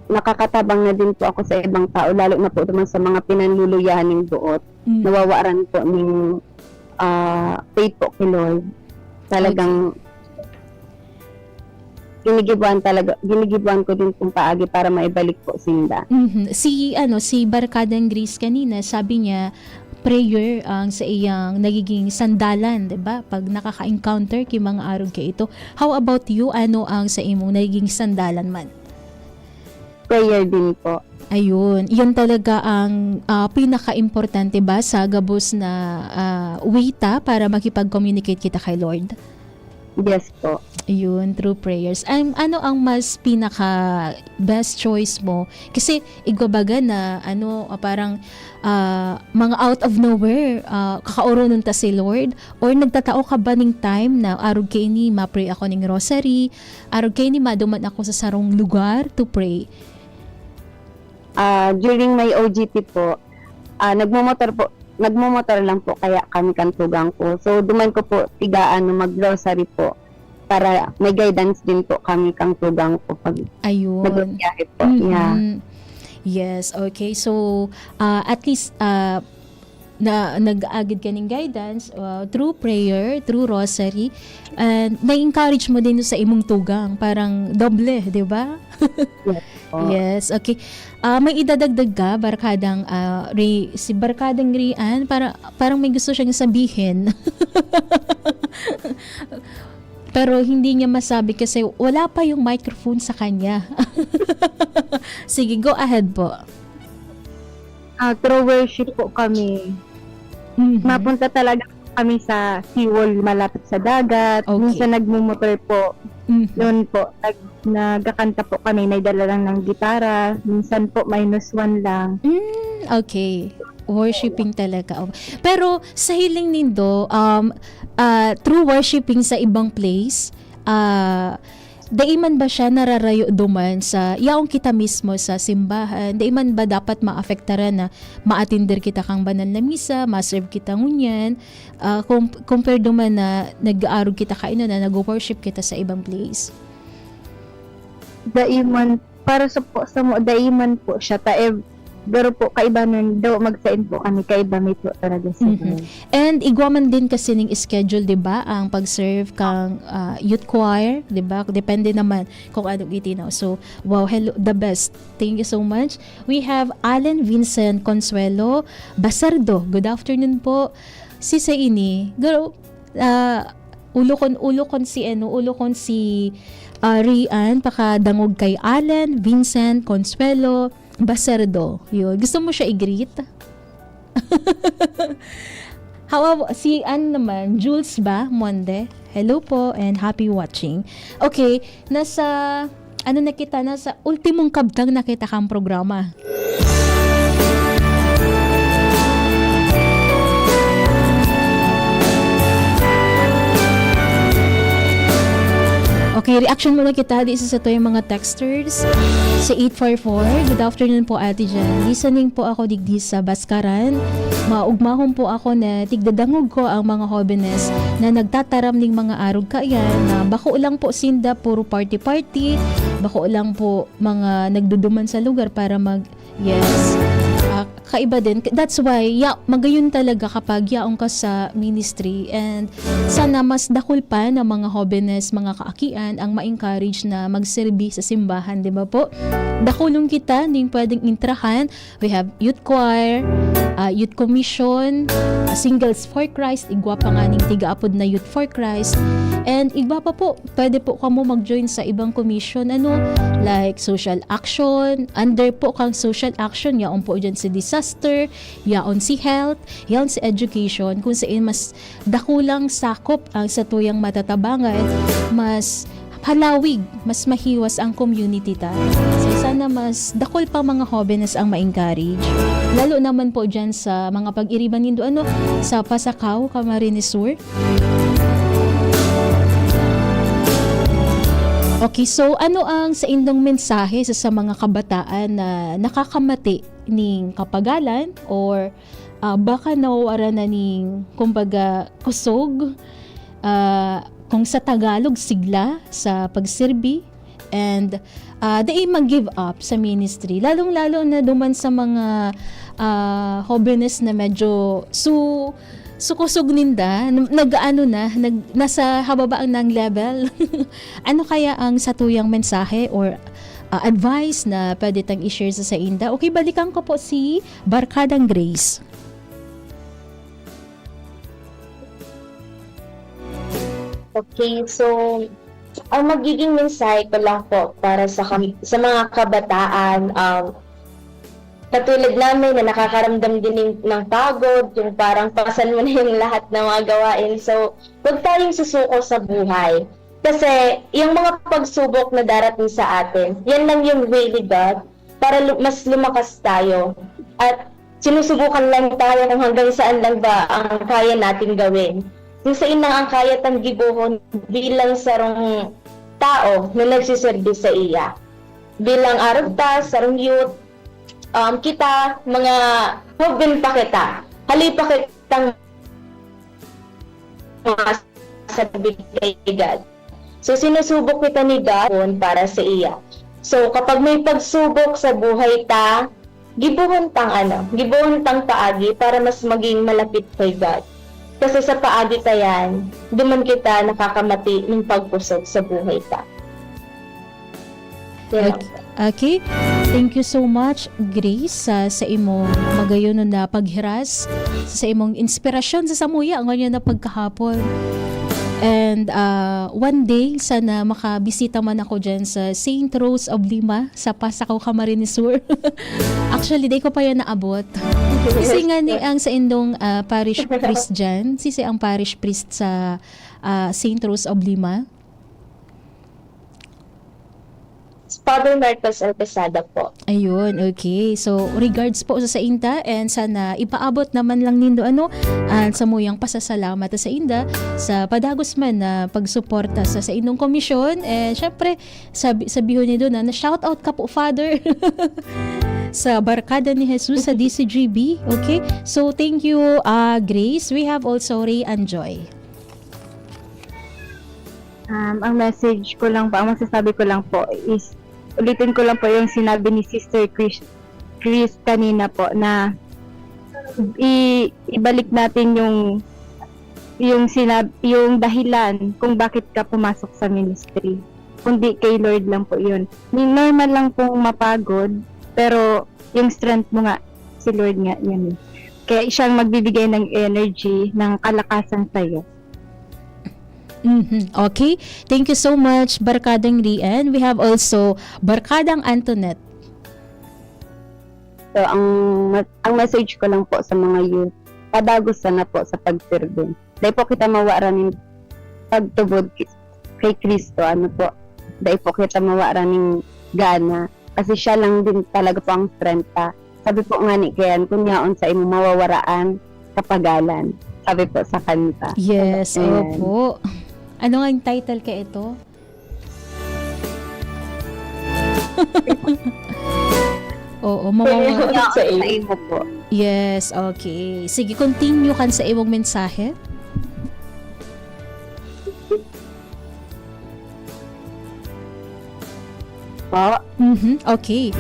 Nakakatabang na din po ako sa ibang tao, lalo na po naman sa mga pinanluluyahan ning buot. Mm. Nawawaran po ning, ah, faith po kay Lord. Talagang Okay. ginigibuan talaga, ginigibuan ko din pong paagi para maibalik po sinda. Mhm. Si, ano, si Barkadang Grace kanina, sabi niya, prayer ang sa iyang nagiging sandalan, di ba? Pag nakaka-encounter ki mga arog kaito. How about you? Ano ang sa imong nagiging sandalan man? Prayer din po. Ayun. Yan talaga ang, ah, pinaka-importante ba sa gabos na, ah, way ta para makipag-communicate kita kay Lord? Yes po. Ayun, through prayers. Ang, ano ang mas pinaka best choice mo? Kasi igwa baga na, ano, ah, parang, ah, mga out of nowhere, ah, kakaoronon ta si Lord? Or nagtatao ka ba ning time na, "Arog kaini, ma-pray ako ning rosary. Arog kaini, maduman ako sa sarong lugar to pray"? Ah, during my O G T po, ah, nagmomotor po, nagmomotor lang po kaya kami kan tugang ko. So, duman ko po tiga, ano, mag-rosary po para may guidance din po kami kan tugang ko pag Ayun. nagbibiyahe po. Yeah. Mhm. Yes, okay. So, ah, at least, ah, na nag-aagid ka ning guidance, ah, through prayer, through rosary, and na-encourage mo din sa imong tugang. Parang doble, di ba? Yes po. Yes, okay. Ah, may idadagdag ka, Barkadang, ah, Ri-, si Barkadang Rian, para, parang may gusto siyang sabihin. Pero hindi niya masabi kasi wala pa yung microphone sa kanya. Sige, go ahead po. Ah, through worship po kami. Mhm. Mapunta talaga kami sa seawall malapit sa dagat. Okay. Minsan nagmumotor po. Mhm. Yun po, nag-, nagkakanta po kami. May dala lang ng gitara. Minsan po, minus one lang. Mm, okay. Worshiping talaga. Oh. Pero sa hiling nindo, um, ah, through worshiping sa ibang place, ah, dai man ba siya nararayo duman sa yaon kita mismo sa simbahan? Dai man ba dapat maapektaran na maatender kita kang banal na misa, ma-serve kita ngunyan? Ah, com-, compared duman na nag-aarog kita kaino na nag-worship kita sa ibang place? Dai man, para sa po, sa mo, dai man po siya. Ta, eh, pero po, kaiba nun, daw magsain po kami, kaiba mi po talaga sa Mhm. And igwa man din kasi ning schedule, di ba? Ang pag-serve kang, ah, youth choir, di ba? Depende naman kung anong itinaw. So, wow, hello, the best. Thank you so much. We have Allen Vincent Consuelo Baserdo. Good afternoon po. Si sa ini, garo-, ah, ulokon, ulokon si, ano, ulokon si, ah, Rian, pakadangog kay Allen Vincent Consuelo Baserdo. Yun. Gusto mo siya i-greet? How about si, ano naman, Jules ba? Monde? Hello po and happy watching. Okay, nasa, ano na kita, nasa ultimong kabtang na kita kang programa. Okay, reaction muna kita di sa satuyang mga texters sa eight four four. Good afternoon po, Ate Jen. Listening po ako digdi sa Baskaran. Maugmahon po ako na tigdadangog ko ang mga hobenes na nagtataram ning mga arog kaiyan na bako lang po sinda puro party-party, bako lang po mga nagduduman sa lugar para mag, yes. Ah, kaiba din. That's why, ya, magayon talaga kapag yaon ka sa ministry. And sana mas dakul pa na mga hobenes, mga kaakian ang ma-encourage na magserbi sa simbahan, di ba po? Dakulon kita ning pwedeng intrahan. We have youth choir, ah, youth commission, ah, Singles for Christ, igwa pa nga ning tigaapod na Youth for Christ. And igwa pa po, pwede po kamo mag-join sa ibang commission, ano, like social action, under po kang social action, yaon po dyan si disaster, yaon si health, yaon si education, kung saan mas dakulang sakop ang satuyang matatabangan, mas halawig, mas mahiwas ang community ta. So, sana mas dakul pa mga hobenes ang ma-encourage. Lalo naman po dyan sa mga pag-iriban nindo, ano, sa Pasacao, Camarines Sur. Okay, so ano ang saindong mensahe sa, sa mga kabataan na nakakamati ning kapagalan or, ah, baka nawawaran na ning, kumbaga, kusog, ah, kung sa Tagalog, sigla sa pagserbi, and, ah, dai mag-give up sa ministry, lalong-lalo na duman sa mga, ah, hobenes na medyo su-, sukusog ninda, n-, nag-aano na, nag-, nasa hababaan ng level. Ano kaya ang satuyang mensahe or, ah, advice na pwede tang i-share sa sainda? Okay, balikan ko po si Barkadang Grace. Okay, so, ang magiging mensahe ko lang po para sa kam-, sa mga kabataan, um, katulad namin na nakakaramdam din ng, ng pagod, yung parang pasan mo na yung lahat ng mga gawain. So, huwag tayong susuko sa buhay. Kasi yung mga pagsubok na darating sa atin, yan lang yung way ni God para lu-, mas lumakas tayo. At sinusubukan lang tayo kung hanggang saan lang ba ang kaya natin gawin. Kung saan lang ang kaya tang gibohon bilang sarong tao na nagsiserbi sa iya. Bilang arog ta, sarong youth, um, kita, mga hoben pa kita. Hali pa kitang mga sabi kay God. So, sinusubok kita ni God para sa iya. So, kapag may pagsubok sa buhay ta, gibohon tang ano, gibohon tang paagi para mas maging malapit kay God. Kasi sa paagi ta yan, duman kita nakakamati ng pagkusog sa buhay ta. Yan lang. Okay. Okay. Thank you so much, Grace, sa, sa imong magayon na paghiras, sa imong inspirasyon sa samuya, ang na pagkahapon. And, ah, one day, sana makabisita man ako dyan sa Saint Rose of Lima, sa Pasacao, Camarines Sur. Actually, di ko pa yan naabot. Kasi nga ni ang sa indong, ah, parish priest dyan, sisi ang parish priest sa, ah, Saint Rose of Lima. Father Marcos Alcasada po. Ayun, okay. So, regards po sa sainda, and sana ipaabot naman lang nindo, ano, ang samuyang pasasalamat sa sainda sa padagos man na pagsuporta sa, sa indong komisyon. And syempre, sabi, sabihon nindo na, na shout out ka po, Father, sa Barkada ni Jesus sa D C G B. Okay? So, thank you, ah, Grace. We have also Ray and Joy. Um, ang message ko lang po, ang masasabi ko lang po is, ulitin ko lang po yung sinabi ni Sister Chris, Chris kanina po na i-, ibalik natin yung, yung sinab-, yung dahilan kung bakit ka pumasok sa ministry. Kundi kay Lord lang po yun. Ni-, normal lang pong mapagod, pero yung strength mo nga, si Lord nga, yun. Kaya siyang magbibigay ng energy, ng kalakasan sa'yo. Mhm. Okay. Thank you so much, Barkadang Rian. We have also Barkadang Antoinette. So, ang, ang message ko lang po sa mga youth, padagos sana po sa pagserbi. Dai po kita mawaran nin pagtubod ki-, kay Cristo, ano po. Dai po kita mawaran nin gana. Kasi siya lang din talaga po ang strength ta. Sabi po nga ni Ken, "Kun yaon sa imo mawawaraan, kapagalan." Sabi po sa kanta. Yes, ayan. Opo. Ano nga yung title ka ito? Oo, mawawa- Yaon sa imo po. Yes, okay. Sige, continue kan sa imong mensahe. Po. Mhm, okay.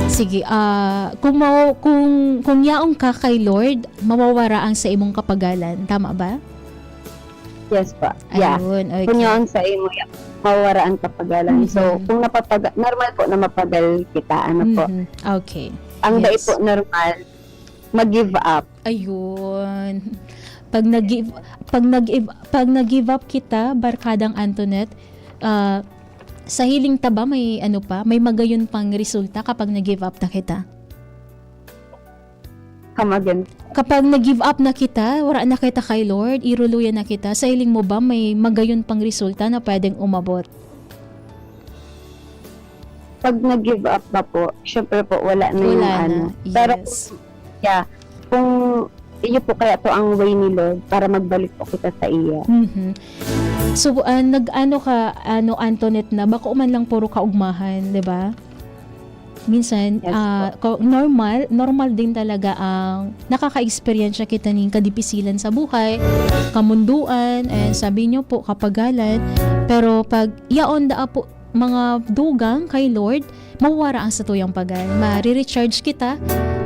Sige, ah, kung, maw- kung, kung yaon ka kay Lord, mawawara ang sa imong kapagalan. Tama ba? Yes po. Yeah. Ayun, okay. Kung yaon sa imo, ya- mawawara ang kapagalan. So, Mhm. kung napapaga- normal po na mapagal kita, ano po. Mhm, okay. Ang dai Yes. po normal, mag-give up. Ayun. Pag nag-give pag nag pag nag-give up kita, Barkadang Antoinette, ah, sa hiling ta ba may ano pa, may magayon pang resulta kapag nag-give up na kita? Come again. Kapag nag-give up na kita, wala na kita kay Lord, iruluyan na kita, sa hiling mo ba may magayon pang resulta na pwedeng umabot? Pag nag-give up na po, syempre po, wala na yung Wala na. ano. Pero, Yes. yeah, kung iyo po kaya to ang way ni Lord para magbalik po kita sa iya. Mhm. So, ah, nag-ano ka, ano, Antoinette, na bako man lang puro kaugmahan, di ba? Minsan, Yes ah, ko- normal, normal din talaga ang nakaka-eksperyensya kita ning kadipisilan sa buhay, kamunduan, and sabi nyo po, kapagalan. Pero pag yaon daa po mga dugang kay Lord, mawawara ang satuyang pagal. Mare-recharge kita,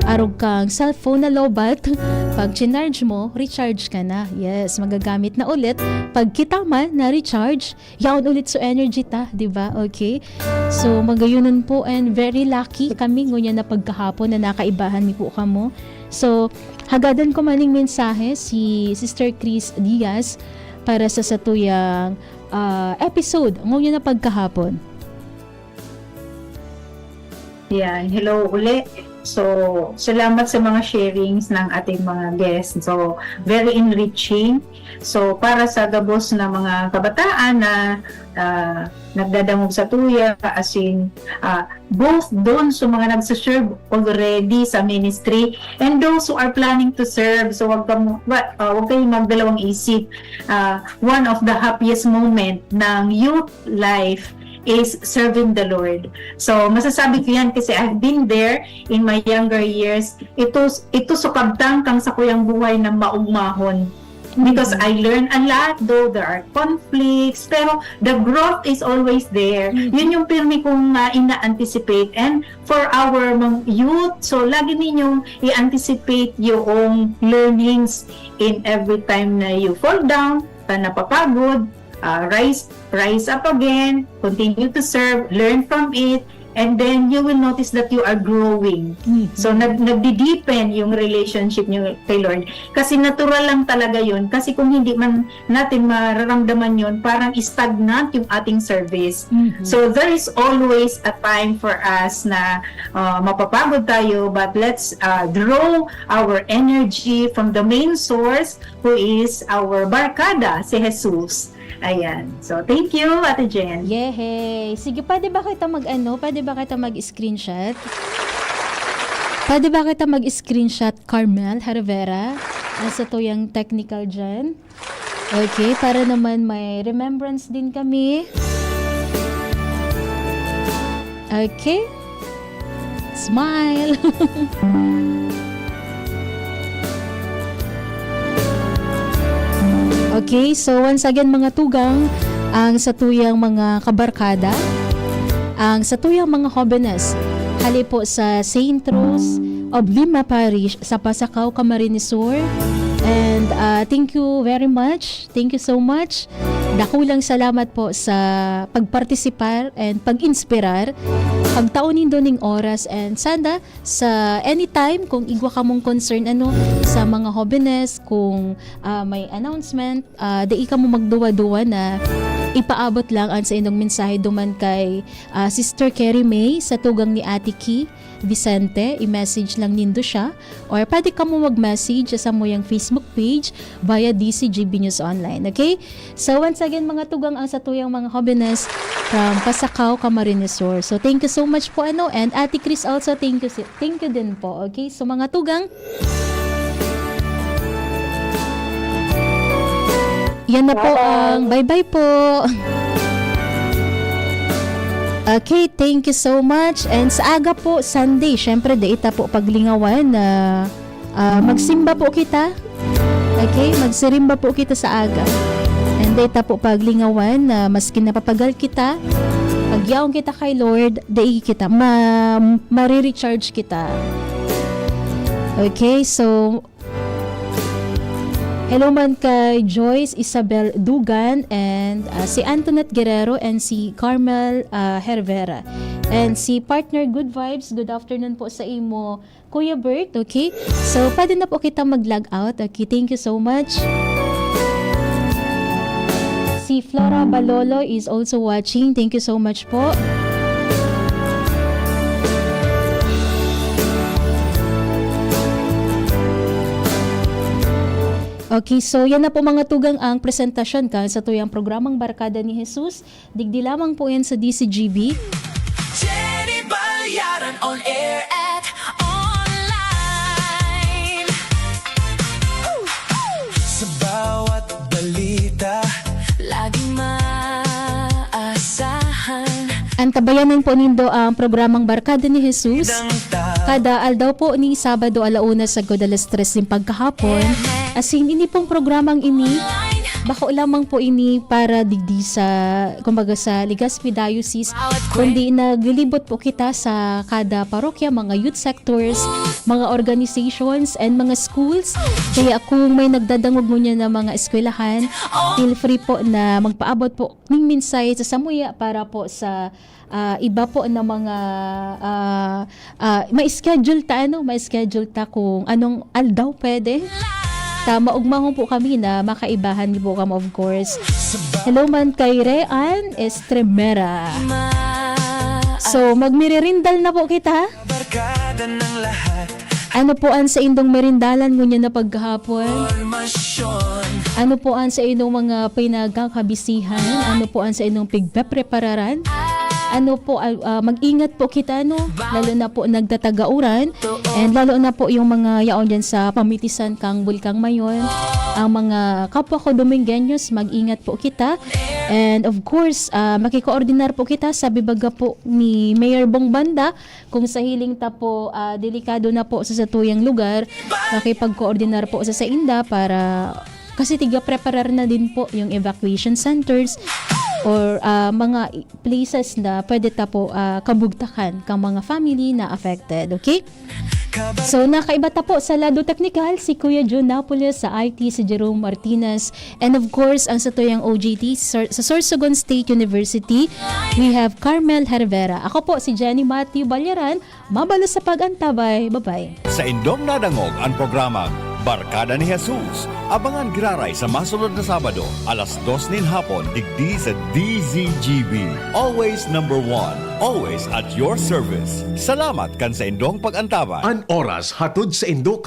arog kang cellphone na lowbat. Pag chinarge mo, recharge ka na. Yes, magagamit na ulit. Pag kita man na-recharge, yaon ulit so energy ta, di ba? Okay? So, magayonon po and very lucky kami ngunyan na pagkahapon na nakaibahan mi po kamo. So, hagadan ko maning mensahe si Sister Chris Diaz para sa satuyang, ah, episode ngunyan na pagkahapon. Yan. Hello uli. So, salamat sa mga sharings ng ating mga guests. So, very enriching. So, para sa gabos na mga kabataan na ah, nagdadangog sa tuya, as in, ah, both doon sa mga nagsaserve already sa ministry and those who are planning to serve. So, wag kamo, wa- ah, wag kayong magdalawang isip. Ah, one of the happiest moment ng youth life is serving the Lord. So, masasabi ko yan kasi I've been there in my younger years. Ito, ito sa kabtang kang sa kuyang buhay na maugmahon. Because I learn a lot, though there are conflicts, pero the growth is always there. Yun yung pirmi kong ah, ina-anticipate. And for our mga youth, so lagi ninyong i-anticipate yung learnings in every time na you fall down, na napapagod, ah, rise rise up again, continue to serve, learn from it, and then you will notice that you are growing. So, nag nagdi-deepen yung relationship niyo kay Lord. Kasi natural lang talaga yun. Kasi kung hindi man natin mararamdaman yun, parang stagnant yung ating service. So, there is always a time for us na ah, mapapagod tayo, but let's ah, draw our energy from the main source, who is our barkada, si Jesus. Ayan. So, thank you, Ate Jen. Yehey! Sige, pwede ba kita mag-ano? Pwede ba kita mag-screenshot? Pwede ba kita mag-screenshot, Carmel Herrera? Nasa to yung technical dyan. Okay, para naman may remembrance din kami. Okay. Smile. Okay, so once again, mga tugang, ang satuyang mga kabarkada, ang satuyang mga hobenes, hali po sa Saint Rose of Lima Parish sa Pasacao, Camarines Sur. And ah, thank you very much. Thank you so much. Dakulang salamat po sa pagpartisipar and pag-inspirar. Pagtao nindo ning oras and sana sa anytime kung igwa kamong concern ano sa mga hobenes, kung ah, may announcement, ah, dai kamo magduwa-duwa na ipaabot lang ang sa inyong mensahe duman kay ah, Sister Kerry May sa tugang ni Ate Ki Vicente, i-message lang nindo siya or pwede kamo mag-message sa samuyang Facebook page via D C G B News Online, okay? So once again, mga tugang, ang satuyang mga hobenes from Pasacao, Camarines Sur. So thank you so much po, ano, and Ate Chris also, thank you si- thank you din po, okay? So mga tugang, yan na po Bye-bye. Ang bye-bye po. Okay, thank you so much. And sa aga po, Sunday, syempre, dai ta po paglingawan na, ah, magsimba po kita. Okay, magsirimba po kita sa aga. And dai ta po paglingawan na maski napapagal kita, pag yaon kita kay Lord, dai kita, ma-, marirecharge kita. Okay, so, hello man kay Joyce Isabel Dugan and, ah, si Antoinette Guerrero and si Carmel, ah, Hervera. And si partner Good Vibes, good afternoon po sa imo, Kuya Bert, okay? So, pwede na po kita mag-log out. Okay, thank you so much. Si Flora Balolo is also watching. Thank you so much po. Okay, so yan na po, mga tugang, ang presentasyon kan satuyang programang Barkada ni Jesus. Digdi lamang po yan sa D C G B. Jenny Bayaran on air at online. Sa bawat balita, laging maasahan. Antabayanan po nindo ang programang Barkada ni Jesus. Kada aldaw po ni Sabado, ala una sagkod alas tres nin pagkahapon. Asin, ini pong programang ini, bako lamang po ini para digdi sa, kumbaga, sa Legazpi Diocese, kundi naglilibot po kita sa kada parokya, mga youth sectors, mga organizations, and mga schools. Kaya kung may nagdadangog ngunyan na mga eskwelahan, feel free po na magpaabot po ning mensahe sa samuya para po sa, ah, iba po na mga, ah, ah, ma-schedule ta, ano, ma-schedule ta kung anong aldaw pwede. Ta maugmahon po kami na makaibahan niyo po kami, of course. Hello man kay Rean Estremera. So, magmiririndal na po kita. Barkada ng lahat. Ano po ang saindong merindalan ngunyan na pagkahapon? Formasyon. Ano po ang saindong mga pinagkakabisihan? Ano po ang saindong pigpeprepararan? Ano po, ah, ah, mag-ingat po kita, no? Lalo na po nagtatagauran. And lalo na po yung mga yaon dyan sa pamitisan kang Bulkang Mayon. Ang mga kapwa ko Domingueños, mag-ingat po kita. And of course, ah, makikoordinar po kita sa bibaga po ni Mayor Bong Banda. Kung sa hiling ta po, ah, delikado na po sa satuyang lugar, makipagkoordinar po sa sainda para, kasi tiga-preparar na din po yung evacuation centers or, ah, mga i-, places na pwede ta po, ah, kabugtakan kang mga family na affected, okay? So, nakaiba ta po sa lado teknikal, si Kuya Jun Napoles, sa I T, si Jerome Martinez, and of course, ang satuyang O J T, Sor-, sa Sorsogon State University, we have Carmel Hervera. Ako po si Jenny Matthew Balyaran, mabalos sa pag-antabay. Bye-bye. Sa indong nadangog ang programang Barkada ni Jesus. Abangan giraray sa masunod na Sabado, alas dos nin hapon, digdi sa D Z G B. Always number one, always at your service. Salamat kan sa indong pag-antabay. An oras hatod sa indo kan